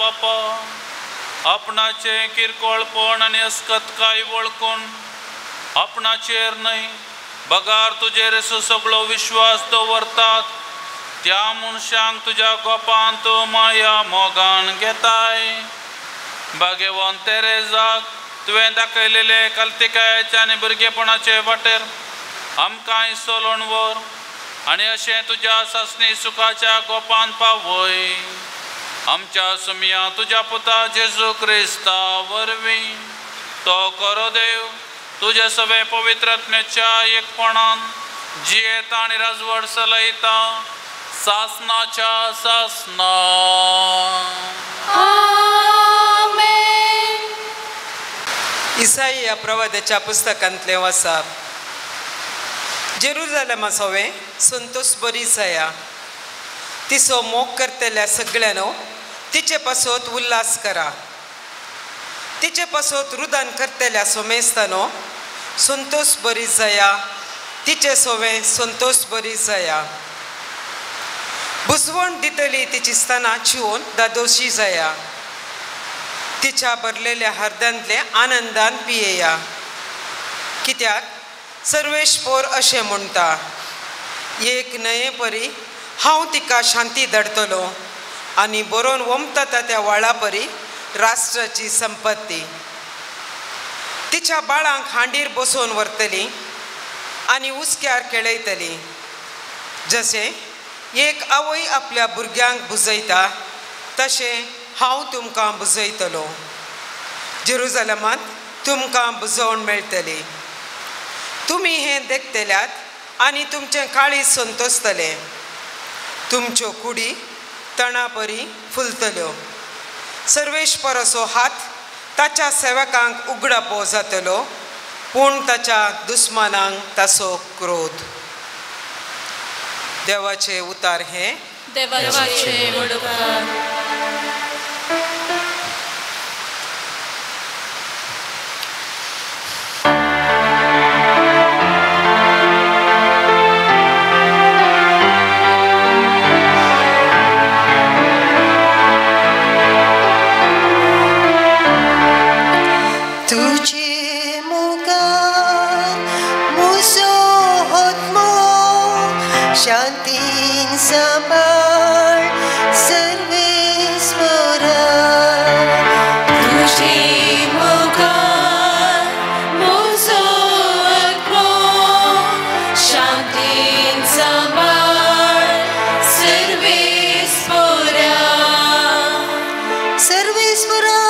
बापा, आपणाचें किरकोळपण आनी अस्कतकाय वळखून आपणाचेर न्हय बगार तुजेर सगळो विश्वास दवरतात त्या मनशांक तुज्या गोपांत माया मोगान घेताय। भाग्यवंत तेरेजाक तुवें दाखयलेले कल्तिकायेचे आनी भुरगेपणाचे वाटेर आमकांय सोलोवन व्हर आनी अशें तुज्या सासणी सुखाच्या गोपान पावय। आमच्या सुमया तुज्या पुता जेजू क्रिस्ता वरवीं तो करो देव तुज्या सगळे पवित्रत्म्याच्या एकपणान जियेता आनी राजवट चलयता सासनाच्या सासना। आमेन। इसाई या प्रवादाच्या पुस्तकांतलें वाचप। जेरुजालेमा सोवें संतोष बरी जाया, तिचो मोग करतल्या सगळ्यांनो तिचे पासत उल्हास करा, तिचे पासत रुदान करतल्या सोमेस्तानो संतोष बरी जाया, तिचे सोवें संतोष बरी जाया। बुजवण दितली तिची स्थानां चिवन दादोशी जाया, तिच्या भरलेल्या हर्दांतले आनंदान पियेया। कित्याक सर्वेश पोर अशें म्हणटा, एक न्हंये परी हांव तिका शांती धाडटलो आनी बरोवन वमता त्या व्हाळा परी राष्ट्राची संपत्ती। तिच्या बाळांक हांडीर बसोवन व्हरतली आनी हुस्क्यार खेळयतली, जशें एक आवय आपल्या भुरग्यांक बुजयता तशें हांव तुमकां बुजयतलो। जेरुजालेमांत तुमकां बुजोवन मेळटली। तुमी हें देखतल्यात आनी तुमचें काळीज संतोसतलें, तुमच्यो कुडी तणा परी फुलतल्यो। सर्वेश्वराचो हात ताच्या सेवकांक उगडापो जातलो, पूण ताच्या दुस्मानांक ताचो क्रोध। देवाचे उतार हे देवाचे वडकार। तुझे मुखार मुजो आत्मो शांतीन सांबाळ सर्वेस्वरा। तुझे मुखार मुजो आत्मो शांतीन सांबाळ सर्वेस्वरा। सर्वेस्वरा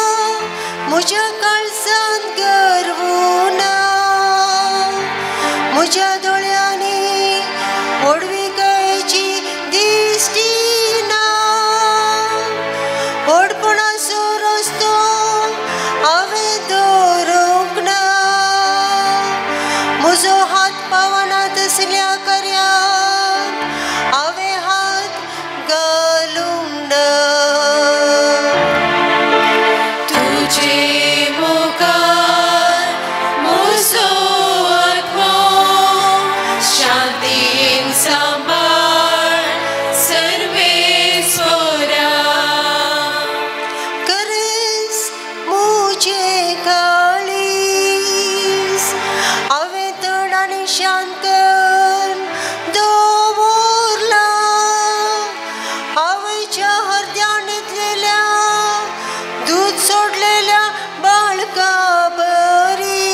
म्हज्या काळजांत गर्व ना, म्हज्या दोळ्यांनी व्हडविकायेची दिश्टी ना। व्हडपणाचो रस्तो हांवें दवरूंक ना, म्हजो हात पावना तसल्या कार्यांत हांवें हात घालूंक ना। तुझे मुखार मुजो आत्मो शांतीन सांबाळ सर्वेस्वरा। करेस मुझे काळीज हांवें तण आनी शांत करून दवरलां। आवयच्या हरद्यान न्हिदलेल्या दूद सोडलेल्या बाळका बरी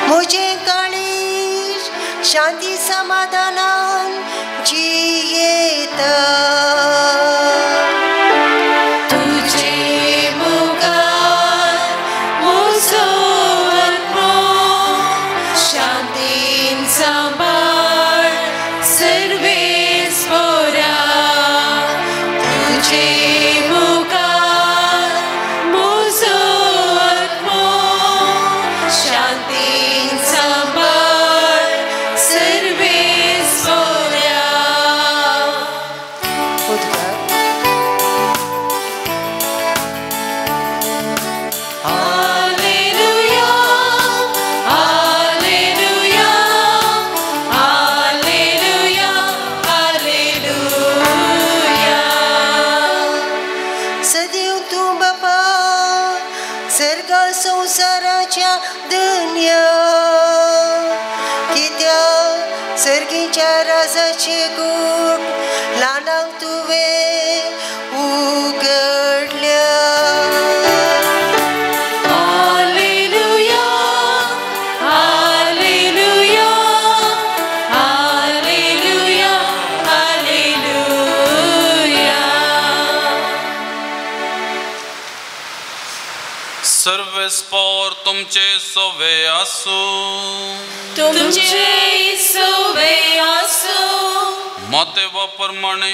म्हजें काळीज शांती समाधानान जियेता। तुझे मुखार मुजो आत्मो शांतीन सांबाळ सर्वेस्वरा। तुझे मुखार मुजो आत्मो शांतीन सांबाळ सर्वेस्वरा। ह्या संवसाराच्या दुनिया कित्याक सर्गीच्या राजाचे गूट ल्हानांक तुवें उगडल्या. Hallelujah, hallelujah, hallelujah, hallelujah. सर्वेस्पोर तुमचे सोवे आसू. तुमचे सोवे आसू. मातेवा प्रमाणे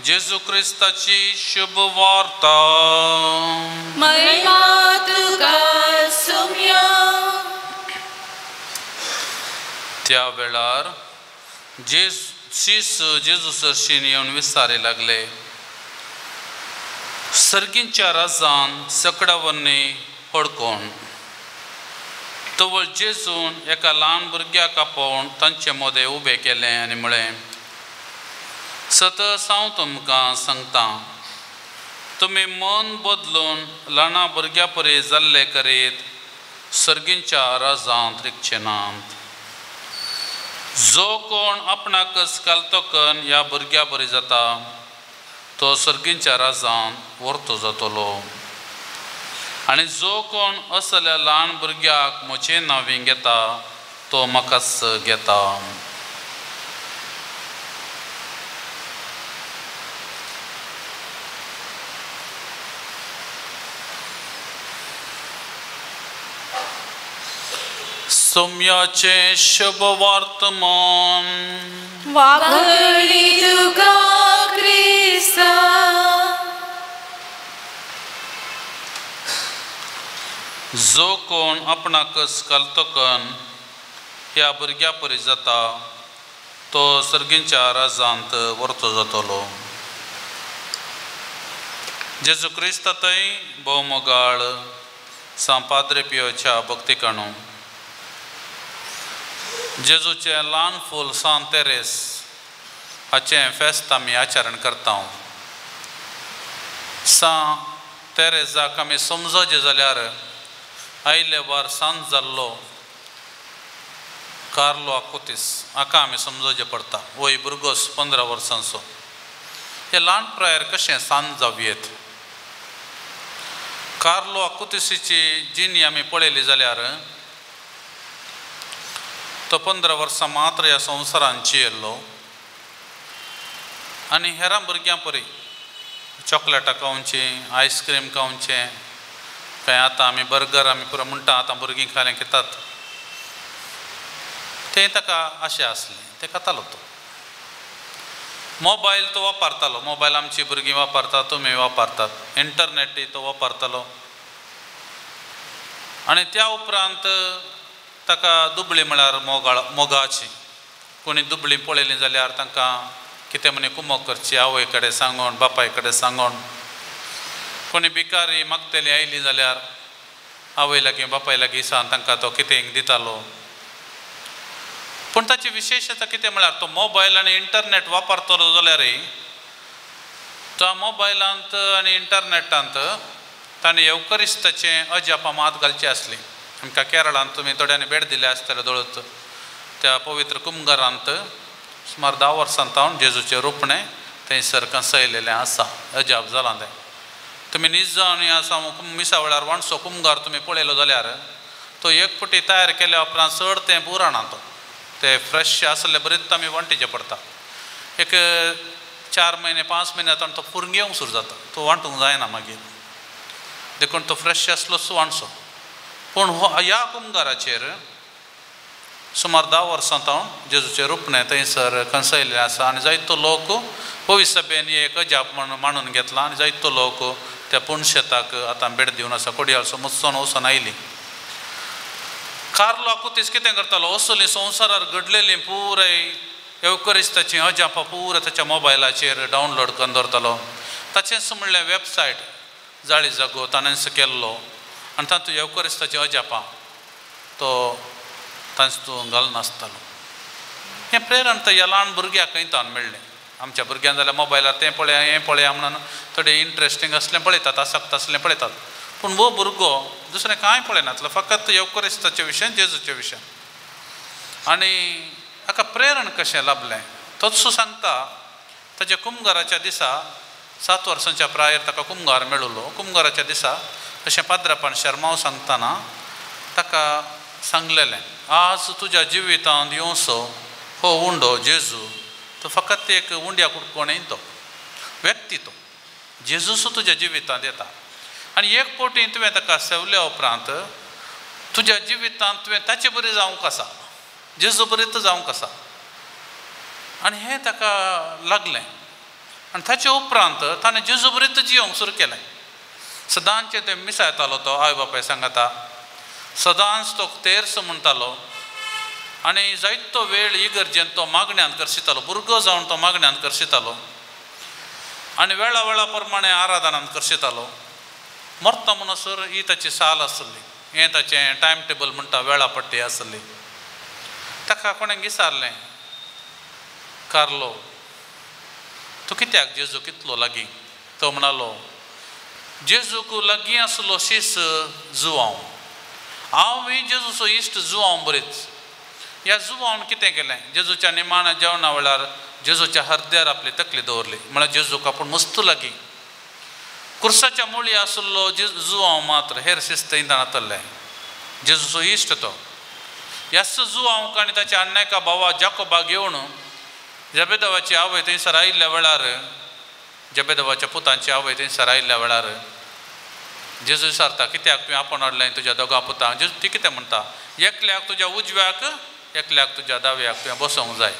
जेजू क्रिस्ताची शुभ वार्ता. महिमा तुका सुम्या. त्या वेळार शीस जेजू सरशीन येवन विचारी लागले, सर्गींच्या राजान सकडावन्नी हडकोण. तवळ जेजून एका ल्हान भुरग्याक आपोवन तांचे मदें उबें केलें आनी म्हळें, सतस हांव तुमकां सांगता, तुमी मन बदलून ल्हाना भुरग्या परी जाल्ले करीत सर्गींच्या राजांत रिगचे नात. जो कोण आपणाकच घालतकन ह्या भुरग्या बरी जाता तो सर्गींच्या राजांत व्हरतो जातलो. आनी जो कोण असल्या ल्हान भुरग्याक म्हजे नांवी घेता तो म्हाकाच घेता. सोम्याचें शुभ वर्तमान. वाघळी तुका क्रिस्ता. जो कोण आपणाकच घालतकन ह्या भुरग्या परी जाता तो सर्गींच्या राजांत व्हरतो जातलो. जेजू क्रिस्ता थंय भोवमोगाळ सांव पाद्रे पियोच्या भक्तिकाणू जेजूचें ल्हान फूल सांत तेरेस हाचें फेस्त आमी आचरण करता. सांत तेरेजाक आमी समजोचें जाल्यार आयले वार सांत जाल्लो कार्लो आकुतीस हाका आमी समजोचें पडटा. वय भुरगोस 15 वर्सांचो. हे ल्हान प्रायर कशें सांत जावयेत? कार्लो आकुतीसीची जिणी आमी पळयली जाल्यार तो 15 वर्सां मात्र ह्या संवसारान जियेल्लो आनी हेरां भुरग्यां परी चॉकलेटां खावचीं, आयस्क्रीम खावचें, काय आतां आमी बर्गर आमी पुरो म्हणटा आतां भुरगीं खालें घेतात तें ताका अशें आसलें, तें खातालो. तो मोबायल तो वापरतालो. मोबायल आमची भुरगीं वापरतात, तुमी वापरतात, इंटरनेटय तो वापरतालो. आनी त्या उपरांत ताका दुबळी म्हळ्यार मोगाची. कोणी दुबळी पळयली जाल्यार तांकां कितें म्हणे कुमोक करची, आवय कडेन सांगून बापाय कडेन सांगून. कोणी भिकारी मागतली आयली जाल्यार आवय लागीं बापाय लागीं सांग तांकां तो कितें दितालो. पूण ताची विशेशता कितें म्हळ्यार तो मोबायल आनी इंटरनेट वापरतलो जाल्यारय तो मोबायलांत आनी इंटरनेटांत ताणें येवकरिस्ताचें अजापां मात घालचें आसलीं. आमकां केरळांत तुमी थोड्यांनी भेट दिल्या आसतले दळत त्या पवित्र कुमगारांत सुमार 10 वर्सां तावन जेजूचें रोपणें थंयसर कंसयलेलें आसा. अजाप जालां तें. तुमी नीज जावन आसा मिसा वेळार वाणसो कुमगार तुमी पळयलो जाल्यार तो एक फुटी तयार केल्या उपरांत चड तें पुराणा तो ते फ्रेश आसले बरेच आमी वांटीचें पडटा. एक 4 म्हयने 5 म्हयने जाता तो फुरंगेवंक सुरू जाता, तो वांटूंक जायना मागीर, देखून तो फ्रेश आसलोच वाणसो. पूण हो ह्या कुमगाराचेर सुमार 10 वर्सां तावन जेजूचें रुपणें थंयसर कंसयलें आसा आनी जायतो लोक पवित्र सभेन एक अजाप मांडून घेतला आनी जायतो लोक त्या पुणशेताक आतां भेट दिवन आसा. कोडयाळचो मुत्सोन वचून आयली. कार्लो आकुतीस कितें करतालो, असली संवसारार घडलेली पुराय येवकरिस्ताची अजापां पुराय ताच्या मोबायलाचेर डावनलोड करून दवरतालो. ताचेंच म्हणल्यार वेबसायट जाळी जागो ताणेंच केल्लो आनी तातूंत येवकरिस्ताची अजापां तो तांचो घालनासतालो. हें प्रेरण तर ह्या ल्हान भुरग्याक खंय तावन मेळ्ळें. आमच्या भुरग्यांक जाल्यार मोबायलार तें पळया हें पळया म्हणून थोडें इंट्रस्टींग असलें पळयतात, आसक्त असलें पळयतात. पूण हो भुरगो दुसरें कांय पळयनासलो, फकत येवकरिस्ताचे विशय, जेजूचे विशय. आनी हाका प्रेरण कशें लाभलें तोच सांगता. ताच्या कुमगाराच्या दिसा 7 वर्सांच्या प्रायेर ताका कुमगार मेळिल्लो. कुमगाराच्या दिसा अशें पाद्रापान शर्माव सांगतना ताका सांगलेलें, आज तुज्या जिवितांत येवचो हो उंडो जेजू, तो फकत एक उंड्या कुडको न्ही, तो व्यक्ती, तो जेजूसो तुज्या जिवितांत येता आनी एक पवटी तुवें ताका सेवल्या उपरांत तुज्या जिवितांत तुवें ताचे बरी जावंक आसा, जेजू बरीच जावंक आसा. आनी हें ताका लागलें आनी ताचे उपरांत ताणें जेजू बरीच जियोंक सुरू केलें. सदांचें तें मिसायतालो तो आवय बापाय सांगता, सदांच तो तेर्स म्हणटालो आनी जायतो वेळ इगर्जेंत तो मागण्यांत करशितालो, भुरगो जावन तो मागण्यांत करशितालो आनी वेळा वेळा प्रमाणे आराधनांत करशितालो. मरता म्हणसर ही ताची साल आसली, हें ताचें टायम टेबल म्हणटा, वेळापट्टी आसली. ताका कोणें विचारलें, कार्लो तूं कित्याक जेजू कितलो लागीं? तो म्हणालो, जेजूक लागीं आसलो शीस जुवांव, हांव ही जेजूचो इश्ट जुवांव बरीच. ह्या जुवांवन कितें केलें, जेजूच्या निमाण्या जेवणा वेळार जेजूच्या हरद्यार आपली तकली दवरली, म्हळ्यार जेजूक आपूण मस्त लागीं. कुर्साच्या मुळी आसलो जुवांव मात्र, हेर शिस्त इंधनातल्लें, जेजूचो इश्ट तो. ह्याच जुवांवक आनी ताच्या अन्नायका भावा जाकोबाक येवन जबेदवाची आवय थंयसर आयिल्ल्या वेळार, जबेदवाच्या पुतांची आवय थंयसर आयिल्ल्या वेळार जेजू विचारता, कित्याक तुवें आपोवन हाडलें तुज्या दोगां पुतांक? जेजू ती कितें म्हणटा, एकल्याक तुज्या उजव्याक, एकल्याक तुज्या दाव्याक तुवें बसोवंक जाय,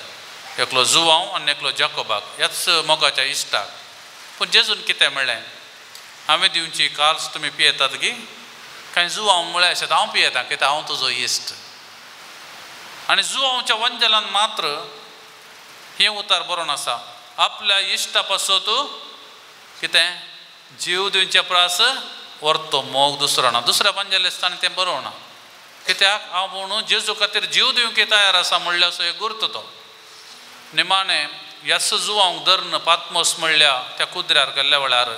एकलो जुवांव आनी एकलो जाकोबाक, ह्याच मोगाच्या इश्टाक. पूण जेजून कितें म्हणलें, हांवें दिवची कार्स तुमी पियेतात गी? कांय जुवांव म्हळ्यार अशें हांव पियेतां, कित्याक हांव तुजो इश्ट. आनी जुवांवच्या वंजलान मात्र हें उतर बरोवन आसा, आपल्या इश्टा पासत कितें जीव दिवचे प्रास व्हरतो मोग दुसरो ना. दुसऱ्या वंजलिस्तान तें बरोवना, कित्याक हांव म्हणून जेजू खातीर जीव दिवंक तयार आसा म्हणल्यार असो एक गुर्त तो. निमाणें ह्याच जुवांक धरून पातमोस म्हणल्या त्या कुद्र्यार गेल्ल्या वेळार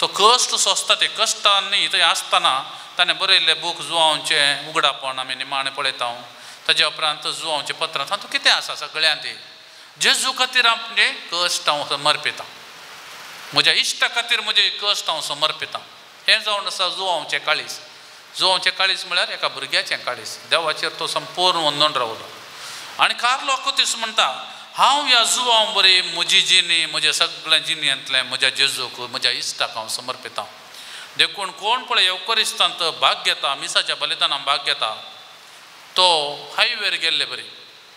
तो कश्ट सोंसता, ते कश्टांनी थंय आसतना ताणें बरयल्ले बूक जुवांवचें उगडापण आमी निमाणें पळयता. ताज्या उपरांत जुवांवचें पत्रां तातूंत कितें आसा सगळ्यांत जेजू खातीर आपले कश्ट हांव समर्पितां, म्हज्या इश्टा खातीर म्हजे कश्ट हांव समर्पितां. हें जावन आसा जुवांवचें काळीज. जुवांवचें काळीज म्हळ्यार एका भुरग्याचें काळीज, देवाचेर तो संपूर्ण वंदून रावलो. आनी कार्लो आकुतीस म्हणटा, हांव ह्या जुवांव बरी म्हजी जिणी, म्हज्या सगळ्या जिणेंतलें म्हज्या जेजूक, म्हज्या इश्टाक हांव समर्पितां. देखून कोण पळय येवकरिस्तांत भाग घेता, मिसाच्या बलिदानान भाग घेता, तो हायवेर गेल्ले बरी,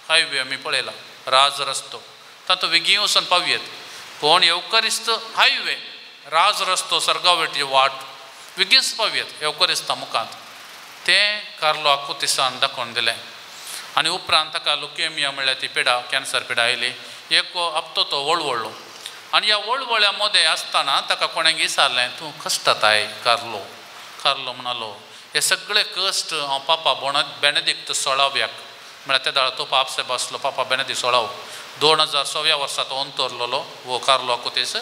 हायवे आमी पळयला राज रस्तो, तातूंत वेगीं वचून पावयेत. कोण येवकरिस्त हायवे राज रस्तो सर्गावेटी वाट वेगींच पावयेत येवकरिस्ता मुखांत, तें कार्लो आकुतिसान दाखोवन दिलें. आनी उपरांत ताका लुकेमिया म्हणल्यार ती पिडा, कॅन्सर पिडा आयली. एक हप्तो तो वळवळ्ळो आनी ह्या वळवळ्या मदें आसतना ताका कोणें विचारलें, तूं कश्टताय कार्लो? कार्लो म्हणालो, हे सगळे कश्ट हांव पापा बेनेदिक्त सोळाव्याक, म्हळ्यार त्या दाळ तो पाप सायब आसलो, पापा बेनेदिक्त सोळाव, 2006 वर्सा तो अंतरलेलो हो कार्लो आकुतीस.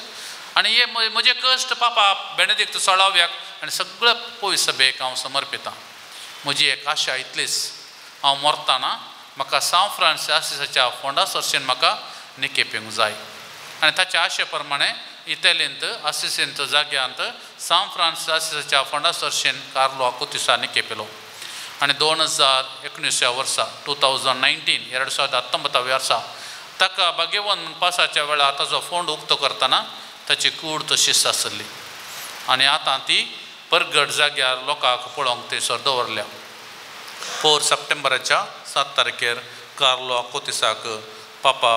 आनी हे म्हजे कश्ट पापा बेनेदिक्त सोळाव्याक आनी सगळे पयस सभेक हांव समर्पितां. म्हजी एक आशा इतलीच, हांव मरतना म्हाका सांव फ्रांसीस आसिसाच्या फोंडा सरशेन म्हाका निकेपींक जाय. आनी ताच्या आशे प्रमाणे इतालींत आसिसींत जाग्यांत सांव फ्रांसीस आसिसाच्या फोंडा सरशेन कार्लो आकुतिसा निकेपिलो. आनी 2019 वर्सा 2019 2019 वर्सा ताका भाग्यवन पासाच्या वेळार ताजो फोंड उक्तो करतना ताची कूड तशीच आसली आनी आतां ती परगट जाग्यार लोकांक पळोवंक थंयसर दवरल्या. 4 सप्टेंबराच्या 7 तारखेर कार्लो आकुतिसाक पापा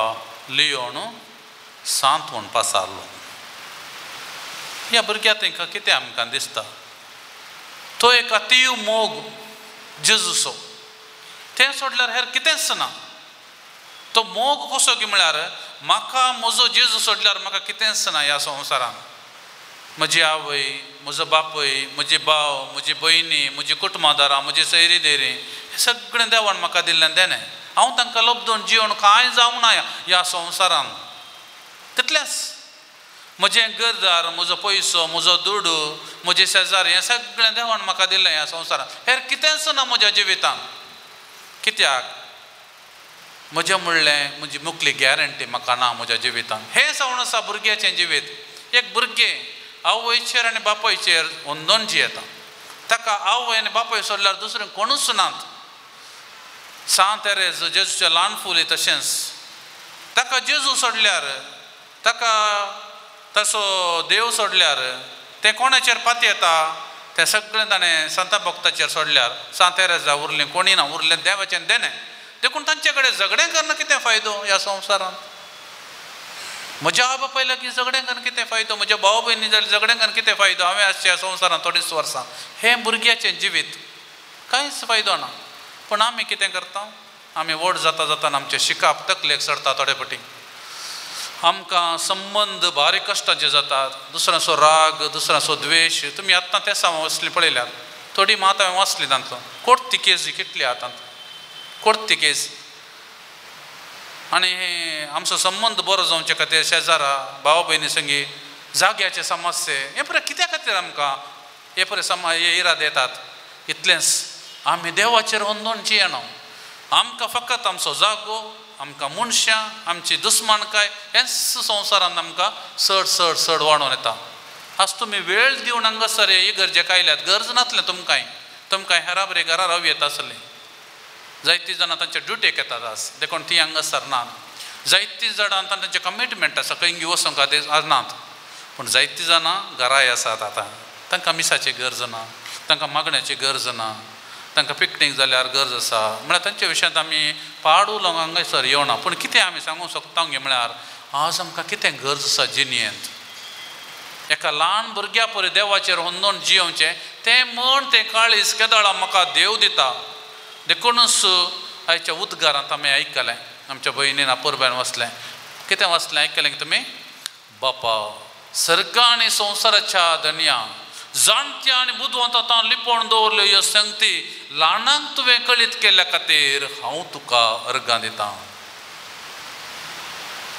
लियोन सांत म्हूण पासारलो. ह्या भुरग्या तांकां कितें आमकां दिसता, तो एक अतीव मोग जेजूचो, तें सोडल्यार हेर कितेंच ना. तो मोग कसो की म्हळ्यार म्हाका म्हजो जेजू सोडल्यार म्हाका कितेंच ना ह्या संवसारान. म्हजी आवय, म्हजो बापूय, म्हजी भाव, म्हजी भयणी, म्हजी कुटुंबादारां, म्हजी सैरी देरी, हें सगळें देवान म्हाका दिल्लें देणें. हांव तांकां लब्दून जिवन कांय जावंक ना ह्या संवसारान, तितलेंच. म्हजें घरदार, म्हजो पयसो, म्हजो दुडू, म्हजे शेजार, हें सगळें देवान म्हाका दिलें ह्या संवसारांत, हेर कितेंच ना म्हज्या जिवितांत. कित्याक म्हजें म्हणलें म्हजी मुखली गॅरंटी म्हाका ना म्हज्या जिवितांत. हें जावन आसा भुरग्याचें जिवीत. एक भुरगें आवयचेर आनी बापायचेर अंदोन जियेता. ताका आवय आनी बापाय सोडल्यार दुसरें कोणूच नात. सांत तेरेज जेजूचें ल्हान फुली तशेंच ताका जेजू सोडल्यार, ताका तसो देव सोडल्यार तें कोणाचेर पातयेता? तें सगळें ताणें संता भक्ताचेर सोडल्यार सांत तेरेजा उरलें कोणी ना, उरलें देवाचें देणें. देखून तांचे कडेन झगडें करून कितें फायदो ह्या संवसारांत? म्हज्या आवय बापाय लागीं झगडें करून कितें फायदो? म्हज्या भाव भयणी जाल्यार झगडें करून कितें फायदो? हांवें आसचें ह्या संवसारांत थोडींच वर्सां. हें भुरग्याचें जिवीत, कांयच फायदो ना. पूण आमी कितें करता? आमी व्हड जाता जाताना आमचें शिकप तकलेक चडटा. थोडे फावटी आमकां संबंद बारीक कश्टांचे जातात, दुसऱ्यांचो राग, दुसऱ्यांचो द्वेश. तुमी आतां तें हांवें वसली पळयल्यात, थोडी मात हांवें वाचली तांतलो. कोर्तिकेज कितली आतां कोर्तिकेज. आनी आमचो संबंद बरो जावचे खातीर शेजारा भाव भयणी संगी जाग्याचे समस्ये हे पळय कित्या खातीर आमकां हे पळय समा हे इराद येतात. इतलेंच आमी देवाचेर अंदोन जियेना. आमकां फकत आमचो जागो, आमकां मनशां, आमची दुस्मानकाय हेंच संवसारान आमकां चड चड चड वाडोवन येता. आज तुमी वेळ दिवन हांगासर हे गरजेक आयल्यात. गरज नासलें तुमकांय, तुमकां हेराबरे घरा राव येता आसलें. जायतीं जाणां तांच्या ड्युटेक येतात आज, देखून ती हांगासर नात. जायतीं जाणां तांचें कमिटमेंट आसा, खंय वचूंक आज नात. पूण जायतीं जाणां घराय आसात आतां. तांकां मिसाची गरज ना, तांकां मागण्याची गरज ना, तांकां पिकनीक जाल्यार गरज आसा. म्हळ्यार तांच्या विशयांत आमी पाड उलोवंक हांगासर येवना. पूण कितें आमी सांगूंक शकता गे म्हळ्यार आज आमकां कितें गरज आसा जिणेंत? एका ल्हान भुरग्या परी देवाचेर अंदोन जियोवचें तें म्हण तें काळीज केदळा म्हाका देव दिता. देखूनच आयच्या उद्गारांत आमी आयकलें, आमच्या भयणीन अपुरबायन वाचलें. कितें वाचलें आयकलें तुमी? बापा सर्ग आनी संवसाराच्या धनया, जाणत्या आनी बुदवंत आतां लिपोवन दवरल्यो ह्यो संगती ल्हानांक तुवें कळीत केल्ल्या खातीर हांव तुका अर्गां दितां.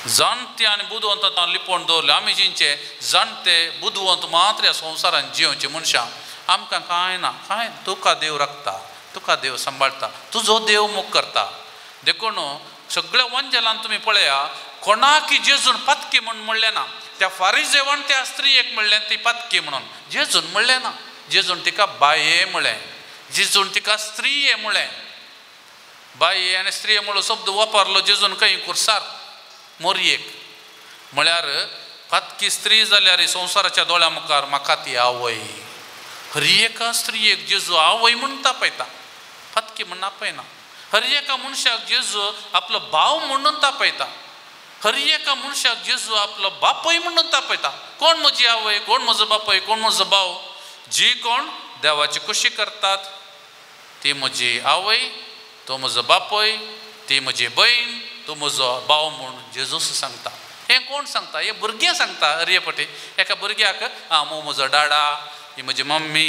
जाणते आनी बुदवंत आतां लिपोवन दवरल्यो. आमी जिंचे जाणते बुदवंत मात्र ह्या संवसारान जियोवचे मनशां. आमकां कांय ना, कांय. तुका देव राखता, तुका देव सांबाळटा, तुजो देव मोग करता. देखून सगळ्या वंजलान तुमी पळया, कोणाकी जेजून पातकी म्हूण म्हणलें ना. त्या फारिजेवान त्या स्त्रियेक म्हणलें ती पातकी म्हणून, जेजून म्हणलें ना. जेजून तिका बाये म्हणलें, जेजून तिका स्त्रिये म्हणलें. बाये आनी स्त्रिये म्हणलो शब्द वापरलो जेजून खंय? कुर्सार मोरयेक. म्हळ्यार पातकी स्त्री जाल्यार संवसाराच्या दोळ्या मुखार म्हाका ती आवय. हर एका स्त्रियेक जेजू आवय म्हूण तापयता, पातकी म्हूण आपयना. हर एका मनशाक जेजू आपलो भाव म्हणून तापयता. हर एका मनशाक जेजू आपलो बापूय म्हणून तापयता. कोण म्हजी आवय, कोण म्हजो बापूय, कोण म्हजो भाव? जी कोण देवाची खुशी करतात ती म्हजी आवय, तो म्हजो बापूय, ती म्हजी भयण, तो म्हजो भाव म्हूण जेजूस सांगता. हें कोण सांगता? हें भुरगें सांगता. हरये पटी एका भुरग्याक आं मो म्हजो डाडा, ही म्हजी मम्मी,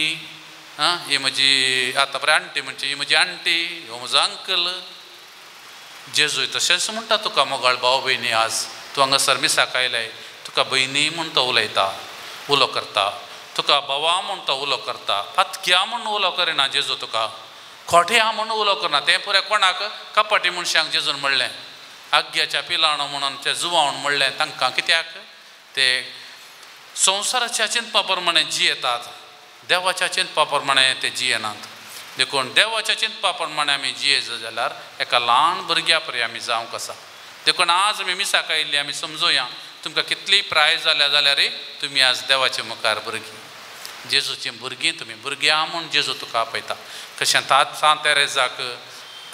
आं ही म्हजी आतां पळय आण्टी म्हणची ही म्हजी आण्टी, हो म्हजो अंकल. जेजूय तशेंच म्हणटा तुका मोगाळ भाव भयणी, आज तूं हांगासर मिसाक आयलाय, तुका भयणी म्हूण तो उलयता, उलो करता. तुका भावा म्हूण तो उलो करता. पातक्या म्हूण उलो करिना जेजू तुका, खोट्या म्हूण उलो करना. तें पुराय कोणाक? कपाटी मनशांक जेजून म्हणलें, आग्याच्या पिलाणो म्हणून ते जुवावन म्हणलें तांकां. कित्याक? ते संवसाराच्या चिंतपा प्रमाणे जियेतात, देवाच्या चिंतपा प्रमाणे ते जियेनात. देखून देवाच्या चिंतपा प्रमाणे आमी जियेत जाल्यार एका ल्हान भुरग्या परी आमी जावंक आसा. देखून आज आमी मिसाक आयिल्ली आमी समजुया, तुमकां कितलीय प्राय जाल्या जाल्यार तुमी आज देवाच्या मुखार भुरगीं, जेजूचीं भुरगीं. तुमी भुरग्यां म्हूण जेजू तुका आपयता. कशें सांत तेरेजाक,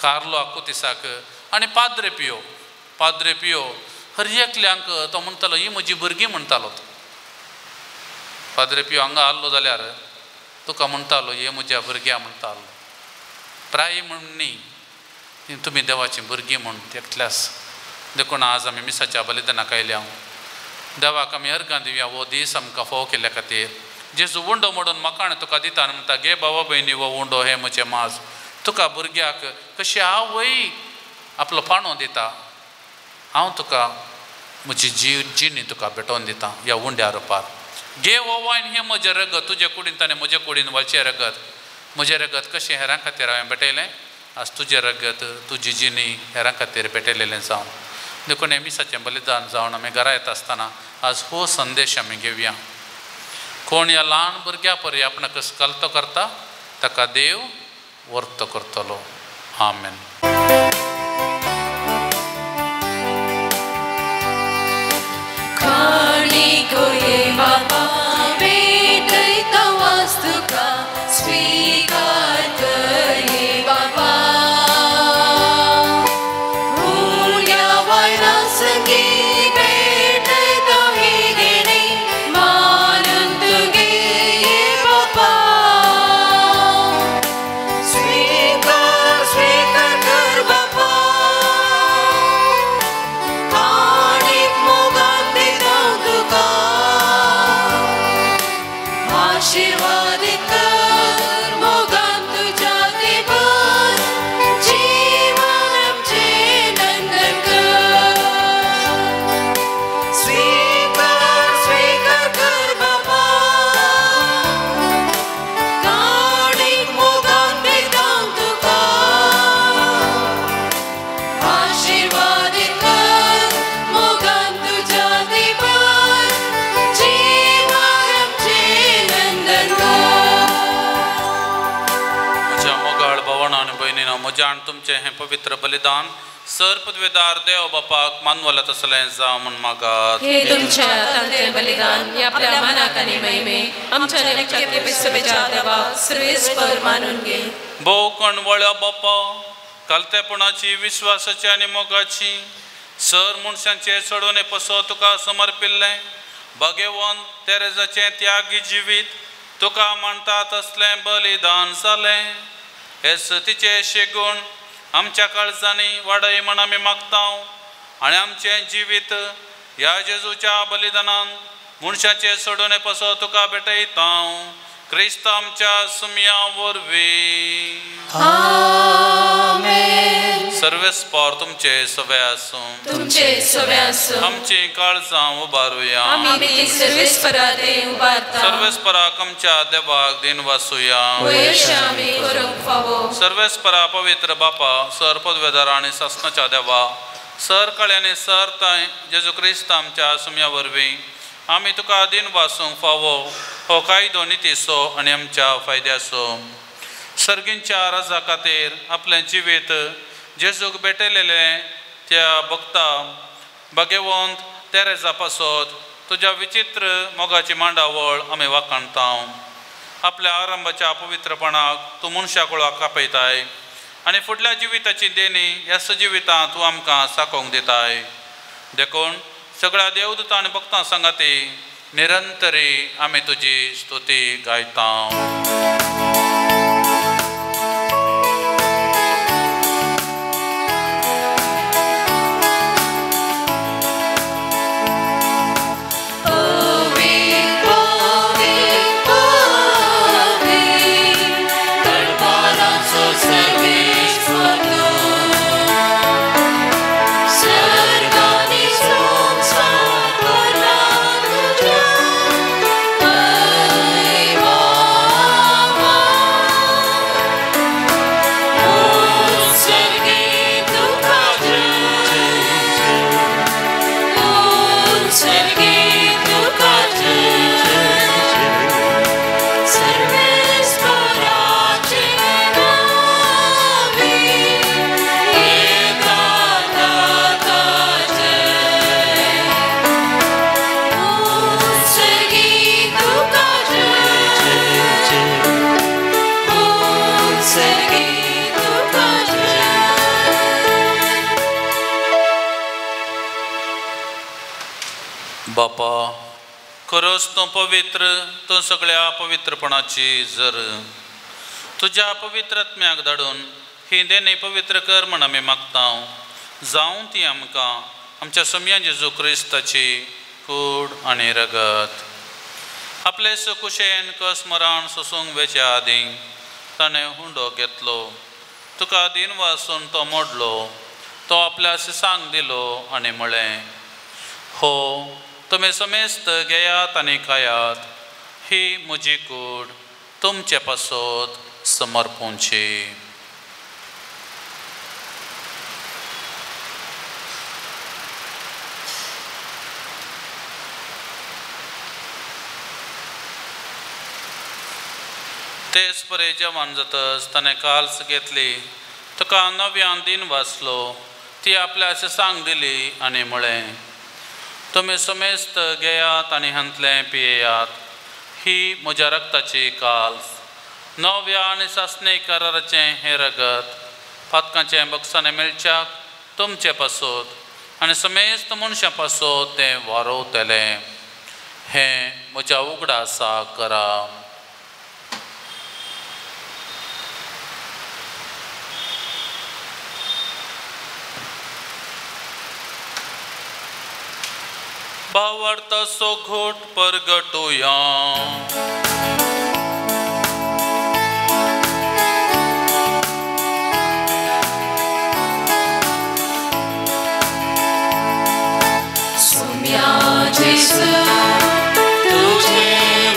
कार्लो आकुतिसाक आनी पाद्रे पियो, पाद्रे पियो हर एकल्यांक तो म्हणटालो ही म्हजी भुरगीं म्हणटालो. पाद्रे पियो हांगा आहलो जाल्यार तुका म्हणटालो हे म्हज्या भुरग्यां म्हणटालो. प्राय म्हूण न्ही, तुमी देवाचीं भुरगीं म्हूण एकल्यास. देखून आज आमी मिसाच्या बलिदानाक आयल्या. देवाक आमी अर्गां दिवया हो दीस आमकां फोव केल्ल्या खातीर. जेजू उंडो मोडून म्हाका आनी तुका दिता आनी म्हणटा, गे बाबा भयणी हो उंडो हें म्हजें मांस. तुका भुरग्याक कशी आवय आपलो पाणो दिता, हांव तुका म्हजी जीव जिणी तुका भेटोवन दिता ह्या उंड्या रुपार. घे हो वायन, हें म्हजें रगत, तुजे कुडीन आनी म्हजे कुडीन वळचें रगत. म्हजें रगत कशें हेरां खातीर हांवें भेटयलें, आज तुजें रगत तुजी जिणी हेरां खातीर भेटयलेलें जावं. देखून हें मिसाचें बलिदान जावन आमी घरा येता आसतना आज हो संदेश आमी घेवया. कोण ह्या ल्हान भुरग्या परी आपणाक कलतो करता ताका देव वर्त करतलो. आमेन. म्हज्या तुमचें हें पवित्र बलिदान सर पदवेदार देव बापाक मानवला तसलें जावं म्हूण मागात. हे तुमच्या हातांतलें बलिदान हे आपल्या मनाक आनी महिमे आमच्या आमच्या देवाक श्रेयस्कर मानून घे. भोव कणवळ्या बापा, कालतेपणाची, विश्वासाची आनी मोगाची सर मनशांचे चडोवणे पसो तुका समर्पिल्लें भाग्यवंत तेरेजाचें त्यागी जिवीत तुका मानता तसलें बलिदान जालें. हे सतीचे शेगूण आमच्या काळजांनी वाडय म्हण आमी मागता आनी आमचें जिवीत ह्या जेजूच्या बलिदानान मनशाचे सोडोवणे पसो तुका भेटयता. क्रिस्त आमच्या सुमया वरवीं. आमेन. सर्वेस्पर तुमचे सवे आसूं. तुमचे सवे आसूं. आमची काळजां उबारुया. आमी ती सर्वेस्परा उबारता. सर्वेस्पराक आमच्या देवाक दिन वासुया. आमी करूंक फावो. सर्वेस्परा पवित्र बापा, सर पदवेदार आनी सासणाच्या देवा, सर कळ्यानी सर ताय जेजू क्रिस्त आमच्या सुमया वरवीं आमी तुका दिन वासूंक फावो हो कायदो नितीचो आनी आमच्या फायद्याचो. सर्गींच्या रजा खातीर आपलें जिवीत जेजूक भेटयलेलें त्या भक्ता भाग्यवंत तेरेजा पासत तुज्या विचित्र मोगाची मांडावळ आमी वाखाणता. आपल्या आरंभाच्या पवित्रपणाक तूं मनशा कुळाक कापयताय आनी फुडल्या जिविताची देणी ह्या सजिवितां तूं आमकां साकोवंक दिताय. देखून सगळ्या देवदूतां आनी भक्तां सांगाती निरंतरी आमी तुजी स्तुती गायता. बापा, खरोच तूं पवित्र, तूं सगळ्या पवित्रपणाची जर तुज्या पवित्र आत्म्याक धाडून ही देणी पवित्र कर म्हण आमी मागता. जावं ती आमकां आमच्या सोमया जेजू क्रिस्ताची कूड आनी रगत. आपले सुकुशेन कस मरण सोसूंक वेच्या आदीं ताणें हुंडो घेतलो, तुका दिन वासून तो मोडलो, तो आपल्या सिसांक दिलो आनी म्हळें, हो तुमी समेस्त घेयात आनी खायात, ही म्हजी कूड तुमचे पासत समर्पूंची। तेच परे जेवण जातच ताणें काल्स घेतली, तुका नव्यान दिन वाचलो, ती आपल्या सांग दिली आनी म्हळें, तुमी समेस्त घेयात आनी हांतलें पियेयात, ही म्हज्या रक्ताची काल्स, नव्या आनी सासणे कराराचें हें रगत पातकांचें बक्षाणें मेळच्याक तुमचे पासत आनी समेस्त मनशां पासत तें वारोवतलें। हें म्हज्या उगडासा करा। भावार्थाचो घोट परगटुया। सोम्या जेसू तुझे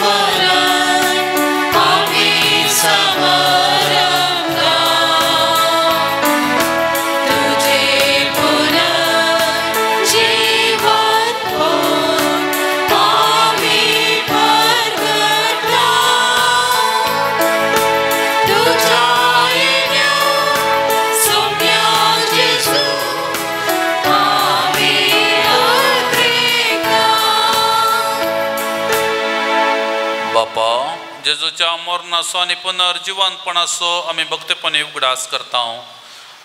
मरण आमी समरता, तुझे पुनर्जीवन आमी परगटा, तुझ्या येण्या सोम्या जेसू आमी अद्रेका। बापा, जेजूच्या मरणाचो आनी पुनर्जिवंतपणाचो आमी भक्तपणी उगडास करता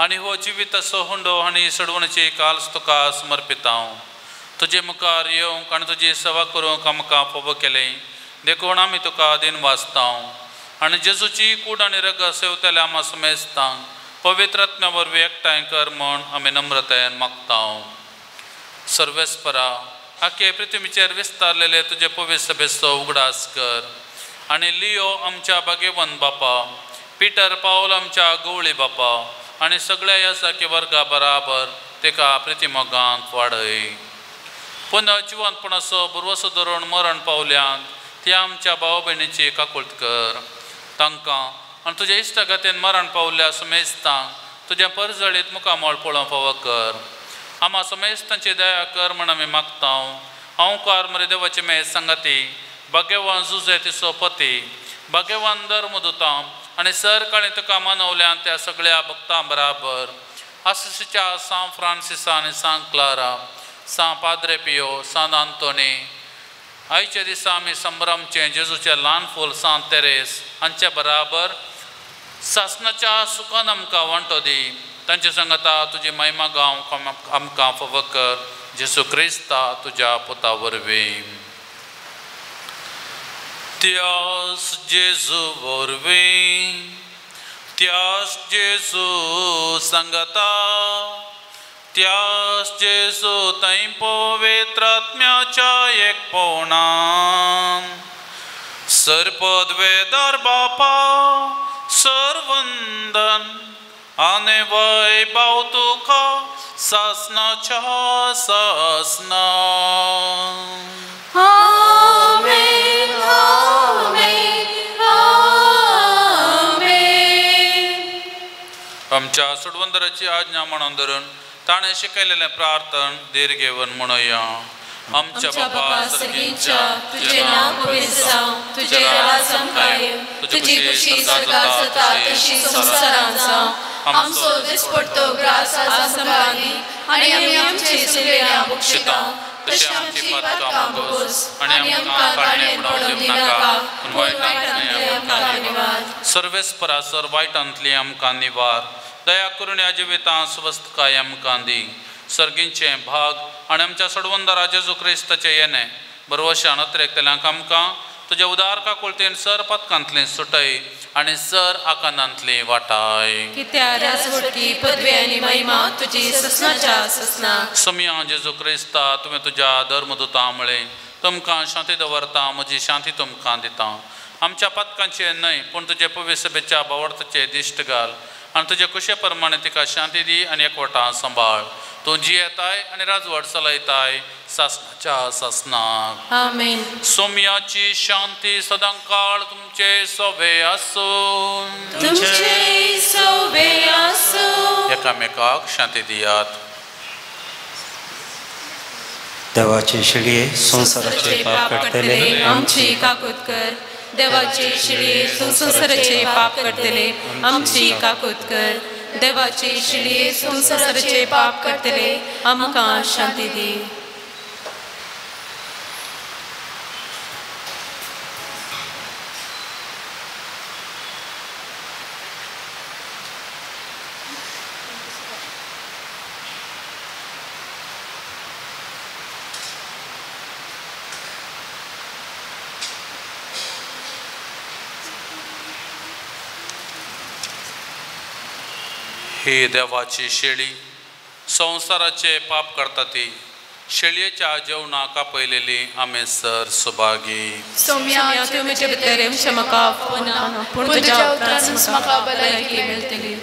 आनी हो जिविताचो हुंडो आनी सडवणेची काल्स तुका समर्पिता। तुजे मुखार येवंक आनी तुजी सेवा करूंक आमकां फावो केलें देखून आमी तुका दिन वाचता आनी जेजूची कूड आनी रगत सेवतल्या आमा समेस्तांक पवित्र आत्म्या वरवीं एकठांय कर म्हूण आमी नम्रतायेन मागता। सर्वेस्परा, आखे पृथ्वीचेर विस्तारलेले तुजे पवित्र सभेचो उगडास कर आनी लियो आमच्या भाग्यवंत बापा, पिटर पावल आमच्या गवळी बापा आनी सगळ्या ह्या सारके वर्गा बराबर तेका प्रतिमोगांत वाडय। पुनः जिवंतपणाचो भरवसो धरून मरण पावल्यान त्या आमच्या भाव भयणीची काकुळट कर, तांकां आनी तुज्या इश्टागतीन मरण पावल्या समेस्तांक तुज्या परजळीत मुखामळ पळोवंक फावो कर। आमा समेस्तांची दया कर म्हण आमी मागता। हांवकार मरे देवाचे मेळ सांगाती भाग्यवान जुजे तिचो पती, भाग्यवान धर्मदुतां आनी सरकाळी तुका मानवल्यान त्या सगळ्या भक्तां बराबर आसिसीच्या सांत फ्रांसिसा आनी सांत क्लारा, सांत पाद्रे पियो, सांत आंतोनी, आयच्या दिसा आमी संभ्रमचें जेजूचें ल्हान फूल सांत तेरेस हांचे बराबर सासनाच्या सुखान आमकां वांटो दी। तांचे सांगाता तुजी महिमा गावंक आमकां फावो कर, जेजू क्रिस्ता तुज्या पुता वरवीं। त्यास जेजू वरवीं, त्यास जेजू सांगाता, त्यास जेजू थंय पवित्र आत्म्याच्या एकपणान सर्पद्वेदार बापा सर्वंदन आनी वैभव तुका सासनाच्या सासना। आमेन, आमेन, आमेन। आमच्या सोडवंदराची आज्ञा म्हणून धरून ताणें शिकयलेलें प्रार्थन धीर घेवन म्हणुया। आमच्या बापा सर्गींच्या, तुझे नांव पवित्र जावं, तुझे राज आमकां येवं, तुजी खुशी स्वर्गात जाता तशी संवसारांत जावं। आमचो दिसपडतो ग्रास आज आमकां दी आनी आमी आमचे चुकलेल्या बक्षिता तशी आमची पातकां भोगोस आनी आमकां ताणें पडूंक दिनाका, पूण वायटांतलें आमकां निवार। सर्वेस्परा सर वायटांतली आमकां निवार, दया करून ह्या जिवितांत स्वस्थकाय आमकां दी। सर्गींचें भाग आनी आमच्या सोडवंदारा जेजू क्रिस्ताचें येणें बरवशान अत्रेकतल्यांक आमकां तुज्या उदार काकुळतेन सर पातकांतलें सुटय आनी सर आकांतांतली वाटाय। कित्या राजवटी पदवी आनी महिमा तुजी ससनाच्या ससना। समिया जेजू क्रिस्ता, तुवें तुज्या धर्मदुतां म्हळें, तुमकां शांती दवरता, म्हजी शांती तुमकां दिता। आमच्या पातकांचें न्हय पूण तुजे पवित्र सभेच्या भावार्थाचें दिश्ट घाल आनी तुजे कुशे प्रमाणे तिका शांती दी आनी एकवटा सांबाळ. तूं जियेताय आनी राजवट चलयताय सासनाच्या सासनाक. आमेन. सोम्याची शांती सदांकाळ तुमचे सोबे आसूं. तुमचे सोबे आसूं. एकामेकाक शांती दियात. देवाचे शिळये संवसाराचे पाप काडटले आमची काकूत कर. देवाचे शिळये संवसाराचे पाप करतले आमची काकूत कर. देवाचे शिळये संवसाराचे पाप करतले आमकां शांती दी. ही देवाची शेळी संवसाराचे पाप करता ती शेळयेच्या जेवणाक आपयलेली आमी सर सुभागी. सोम्या तूं म्हजे भितर येवचें म्हाका आफोवना, पूण तुज्या उतरानूच म्हाका भलायकी मेळटली.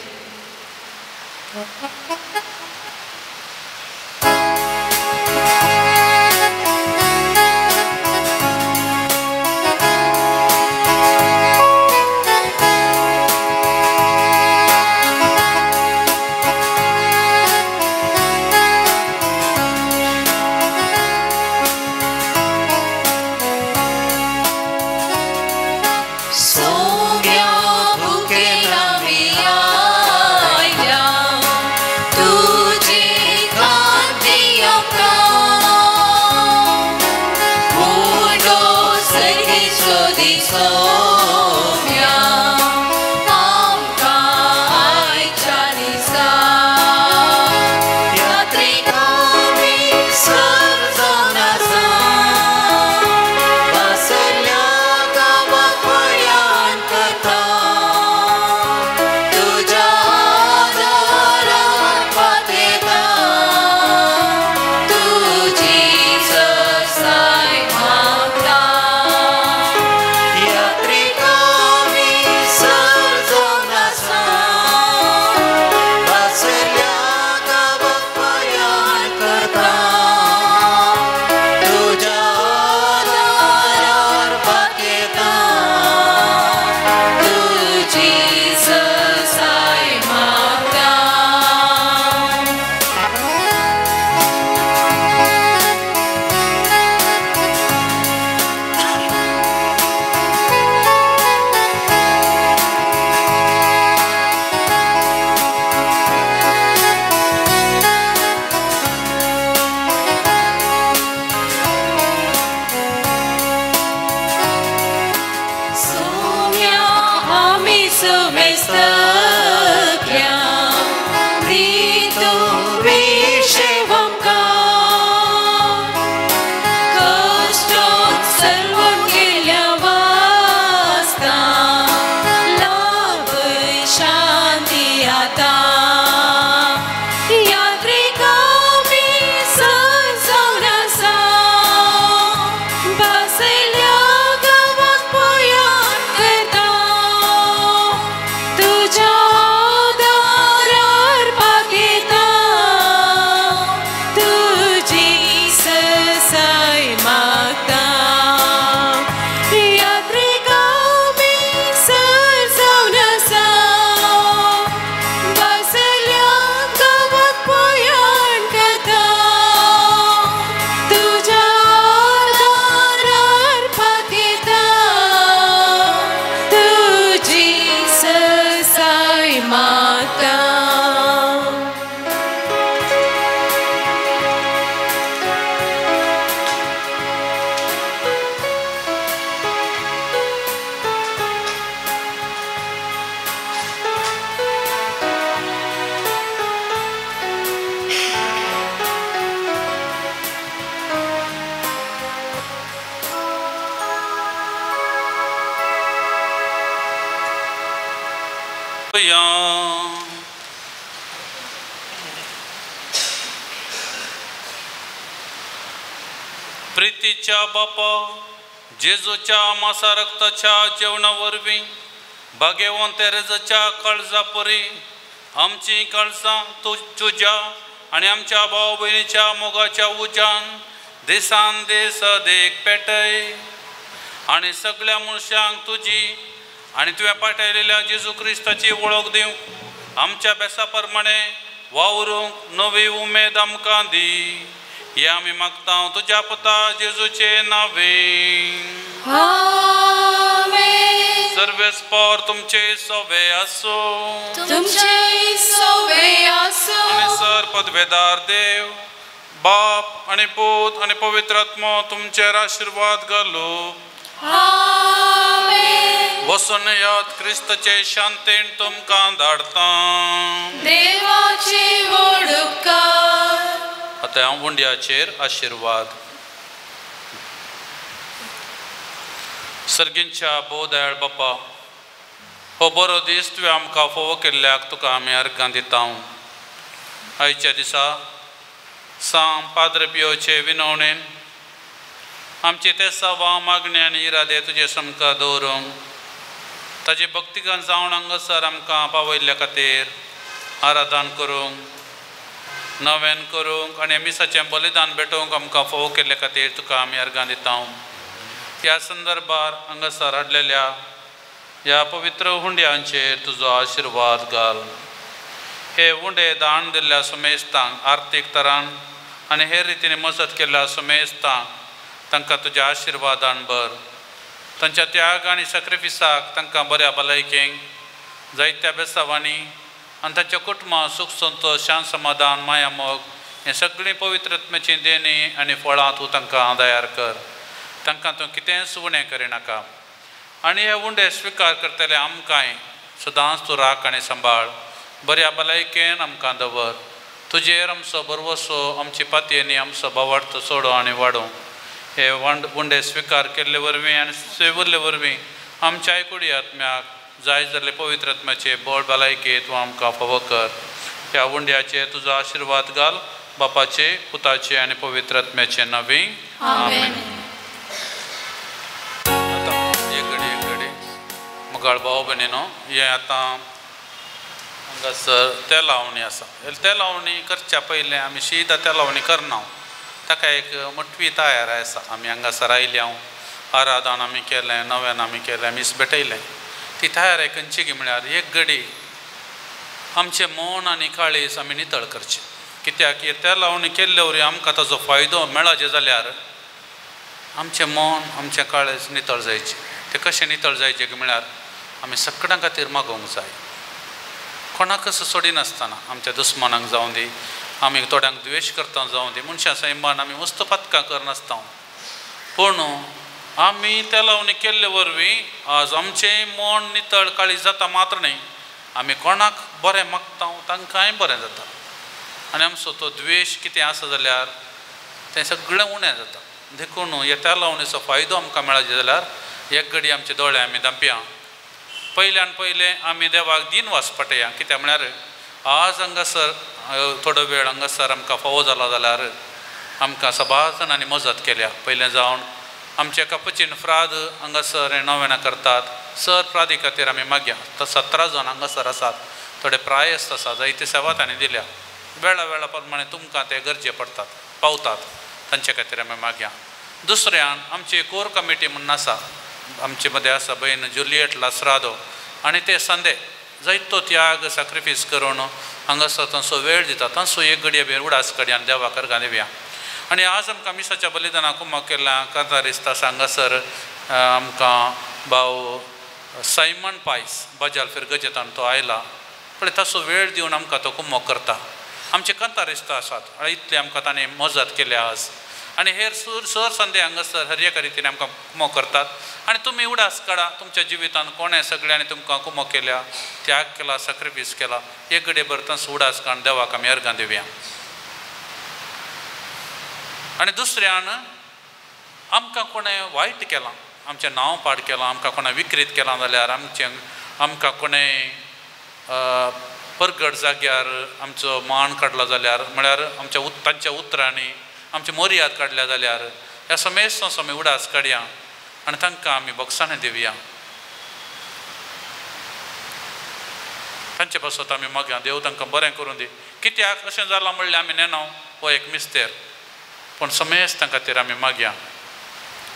प्रितीच्या बापा जेजूच्या मासा रक्ताच्या जेवणा वरवीं भाग्यवंत तेरेजाच्या काळजा परी आमची काळजां तुज्या आनी आमच्या भाव भयणीच्या मोगाच्या उज्यान दिसान दीस देख पेटय आनी सगळ्या मनशांक तुजी आनी तुवें पाठयलेल्या जेजू क्रिस्ताची वळख दिवंक आमच्या बेसा प्रमाणे वावरूंक नवी उमेद आमकां दी। हे आमी मागता तुज्या पुता जेजूचे नांवे। आमेन। सर्वेस्पर तुमचे सवे आसूं। तुमचे सवे आसूं। आनी सर पदवेदार देव बाप आनी पूत आनी पवित्र आत्मो तुमचेर आशिर्वाद घालू। आमेन। वसून याद क्रिस्ताचे शांतीन तुमकां धाडता। देवाची व्हड उपकार। आतां हांव उंड्याचेर आशिर्वाद। सर्गींच्या भोव दयाळ बापा, हो बरो दीस तुवें आमकां फोवो केल्ल्याक तुका आमी अर्गां दिता। आयच्या दिसा सांग पाद्र पियोचे विनवणेन आमचे ते सवा मागणे आनी इरादे तुजे सामकार दवरूंक ताजे भक्तिगान जावन हांगासर आमकां पावयल्ल्या खातीर आराधन करूंक, नवेन करूंक आनी मिसाचें बलिदान भेटोवंक आमकां फोव केल्ले खातीर तुका आमी अर्गां दिता। ह्या संदर्भार हांगासर हाडलेल्या ह्या पवित्र हुंड्यांचेर तुजो आशिर्वाद घाल। हे हुंडे दान दिल्ल्या सुमेस्तांक आर्थीक तरान आनी हेर रितीन मजत केल्ल्या सुमेस्तांक तांकां तुज्या आशिर्वादान भर। तांच्या त्याग आनी सॅक्रिफिसाक तांकां बऱ्या भलायकेक जायत्या बेसावांनी आनी तांच्या कुटुंबां सूख संतोश शांत समाधान माया मोग हें सगळीं पवित्र आत्म्याचीं देणी आनी फळां तूं तांकां तयार कर। तांकां तूं कितेंच उणें करिनाका आनी हे उंडे स्विकार करतले आमकांय सदांच तूं राख आनी सांबाळ। बऱ्या भलायकेन आमकां दवर। तुजेर आमचो भरवसो आमची पातयेनी आमचो भावार्थ सोडो आनी वाडोवं। हे उंडे स्विकार केल्ले वरवीं आनी सेवल्ले वरवीं आमच्या आयकुडी आत्म्याक जाय जाल्ले पवित्र आत्म्याचे बळ भलायके तूं आमकां फावो कर। ह्या उंड्याचेर तुजो आशिर्वाद घाल। बापाचे पुताचे आनी पवित्र आत्म्याचे नांवे आमेन। आतां एक घडी एक घडी मुगाळ भाव भयणीनो, हें आतां हांगासर तेलावणी आसा। तेलावणी करच्या पयलें आमी शीदा तेलावणी करना, ताका एक मोटवी तयार आसा। आमी हांगासर आयल्या, आराधन आमी केलें, नव्यान आमी केलें, मीस भेटयलें। ती तयार खंयची गी म्हळ्यार एक घडी आमचें मन आनी काळीज आमी नितळ करचें। कित्याक हे तेलावणी केल्ले वरवीं आमकां ताजो फायदो मेळाचे जाल्यार आमचें मन आमचें काळीज नितळ जायचें। तें कशें नितळ जायचें की म्हळ्यार आमी सगळ्यां खातीर मागोवंक जाय, कोणाकच सोडिनासतना। आमच्या दुस्मानांक जावं दी, आमी थोड्यांक द्वेश करता जावं दी, मनशां सैमान आमी मस्त पातकां करनासता, पूण आमी तेलावणी केल्ले वरवीं आज आमचें मन नितळ काळीज जाता मात्र न्हय, आमी कोणाक बरें मागता तांकांय बरें जाता आनी आमचो तो द्वेश कितें आसा जाल्यार तें सगळें उणें जाता। देखून ह्या तेलावणीचो फायदो आमकां मेळचे जाल्यार एक घडी आमचे दोळे आमी धांपया। पयल्यान पयलें आमी देवाक दिनवास पटया। कित्याक म्हळ्यार आज हांगासर थोडो वेळ हांगासर आमकां फावो जाला जाल्यार आमकां सबार जाणांनी मजत केल्या। पयलें जावन आमचे कपचीन फ्राद हांगासर हें नवेनां करतात, सर फ्रादी खातीर आमी मागया। 17 जाण हांगासर आसात, थोडे प्रायस्त आसात, जायती सेवा तांणी दिल्या। वेळा वेळा प्रमाणे तुमकां ते गरजे पडटात पावतात, तांचे खातीर आमी मागया। दुसऱ्यान आमची कोर कमिटी म्हणून आसा, आमचे मदें आसा भयण जुलियट लासरादो आनी ते संदे जायतो त्याग सॅक्रिफायस करून हांगासर तांचो वेळ दिता। तांचो एक घडये बेर उडास कडया आनी देवाक अर्गां दिवया। आनी आज आमकां मिसाच्या बलिदानाक कुमक केला कांतारिस्त आसा हांगासर आमकां भाव सायमन पायस बजाल फिरगजेतान तो आयला, पळय ताचो वेळ दिवन आमकां तो कुमक करता। आमचे कांतारिस्त आसात, इतले आमकां ताणें मजत केल्या आज। आनी हेर सर संदे हांगासर हर एका रितीन आमकां कुमक करतात। आनी तुमी उडास काडा तुमच्या जिवितान कोणें सगळ्यांनी तुमकां कुमक केल्या, त्याग केला, सॅक्रिफायस केला, एक घडये भर तांचो उडास काडून देवाक आमी अर्गां दिवया। आनी दुसऱ्यान आमकां कोणें वायट केलां, आमचें नांव पाड केलां, आमकां कोणें विक्रीत केलां जाल्यार आमचें आमकां कोणें परगट जाग्यार आमचो मान काडलो जाल्यार म्हळ्यार आमच्या तांच्या उतरांनी आमची मोर्याद काडल्या जाल्यार ह्या समेस्त आमी उडास काडया आनी तांकां आमी बोगसाणें दिवया। तांचे पासत आमी मागया देव तांकां बरें करून दी. कित्याक अशें जालां म्हणल्यार आमी नेणो हो एक मिस्तेर, पूण समेस्तां खातीर आमी मागया,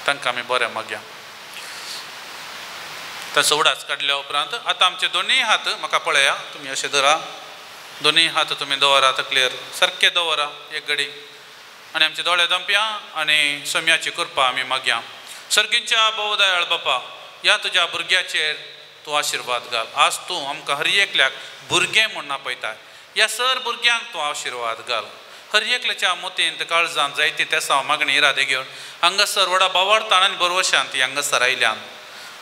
तांकां आमी बरें मागया. ताचो उडास काडल्या उपरांत आतां आमचे दोनूय हात म्हाका पळया, तुमी अशें धरा, दोनूय हात तुमी दवरा तकलेर सारके दवरा एक घडी, आनी आमचे दोळे दंपया आनी सोम्याची कृपा आमी मागया. सर्गींच्या भोवदयाळ बापा, ह्या तुज्या भुरग्याचेर तूं आशिर्वाद घाल. आज तूं आमकां हर एकल्याक भुरगें म्हूण आपयता, ह्या सर भुरग्यांक तूं आशिर्वाद घाल. हर एकल्याच्या मोतींत काळजांत जायती तेसांव मागणी इरादे घेवन हांगासर व्हडा बावडतान आनी बरवशान ती हांगासर आयल्यान,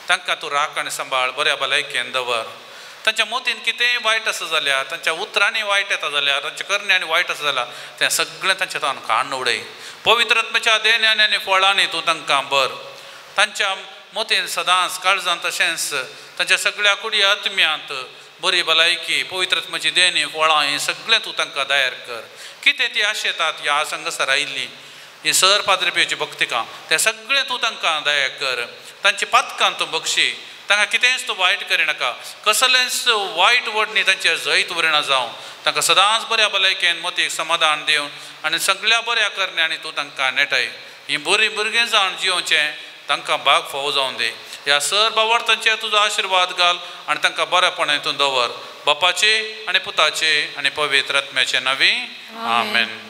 तांकां तूं राख आनी सांबाळ, बऱ्या भलायकेन दवर. तांच्या मोतीन कितेंय वायट आसा जाल्यार, तांच्या उतरांनी वायट येता जाल्यार, तांच्या करण्यांनी वायट आसा जाल्यार तें सगळें तांच्या तान काडून उडय. पवित्र आत्म्याच्या देण्यानी आनी फळांनी तूं तांकां बर. तांच्या मोतीन सदांच काळजांत तशेंच तांच्या सगळ्या कुडी आत्म्यांत बरी भलायकी, पवित्र आत्म्याची देणी फळां हें सगळें तूं तांकां दायर कर. कितें ती आशेतात ह्या हांगासर आयिल्ली ही सर पाद्रपियोची भक्तिकां तें सगळें तूं तांकां दया कर. तांची पातकां तूं बक्षी, तांकां कितेंच तूं वायट करिनाका, कसलेंच वायट वडणी तांचेर जैत उरिना जावं. तांकां सदांच बऱ्या भलायकेन मोतीक समाधान दिवन आनी सगळ्या बऱ्या करण्यांनी तूं तांकां नेटाय. हीं बरीं भुरगीं जावन जियोवचें तांकां भाग फावो जावन दी. ह्या सर बावडतांचेर तुजो आशिर्वाद घाल आनी तांकां बरेपण हितून दवर. बापाचे आनी पुताचे आनी पवित्र आत्म्याचे नांवी आमेन.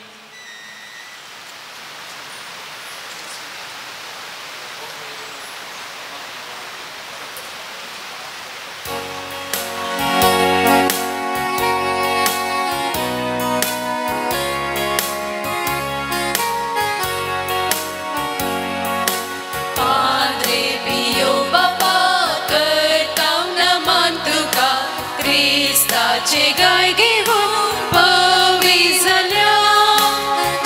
गाय घेऊन पवी जाल्या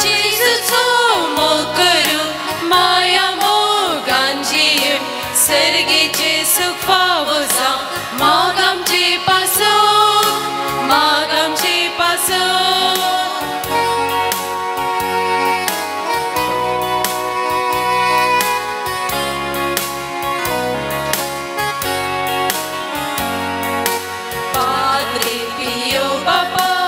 जेजूचो मोग करून माया मोगान जियेवन सर्गेचे सुख फावो जावं. माग आमचे पासत, माग आमचे पासत. Padre Pio Papa.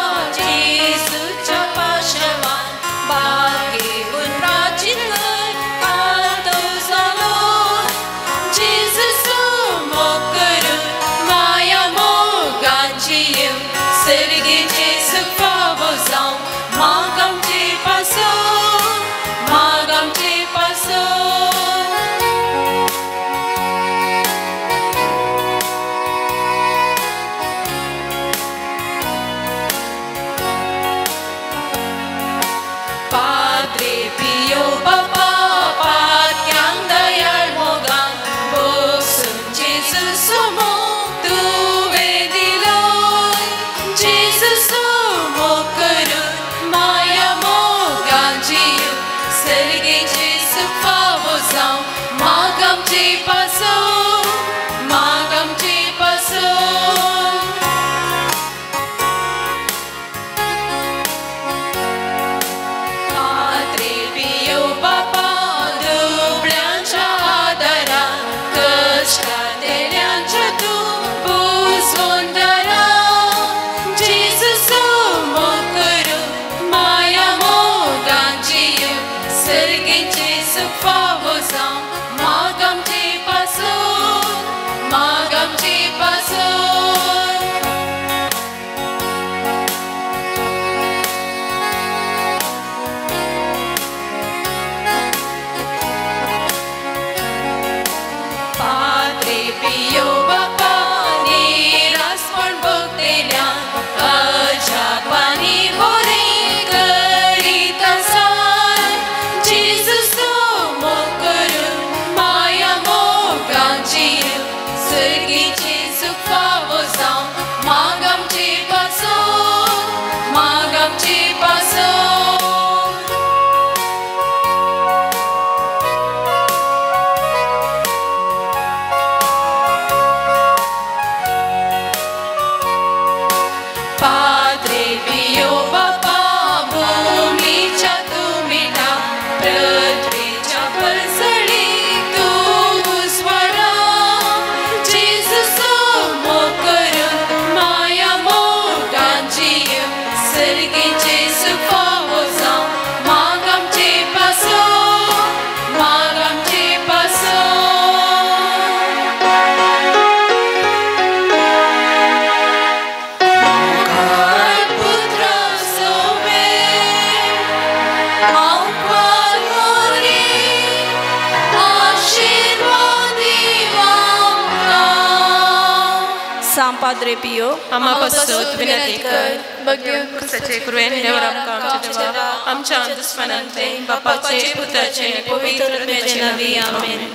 सांग पाद्रे पियो आमा पासत विनंती कर. क्रिस्ताचे कृपेन देवर आमकां आमच्या देवा आमच्या दुस्मानांतले बापाचे पुताचे पवित्र आत्म्याचे नांवी आमेन.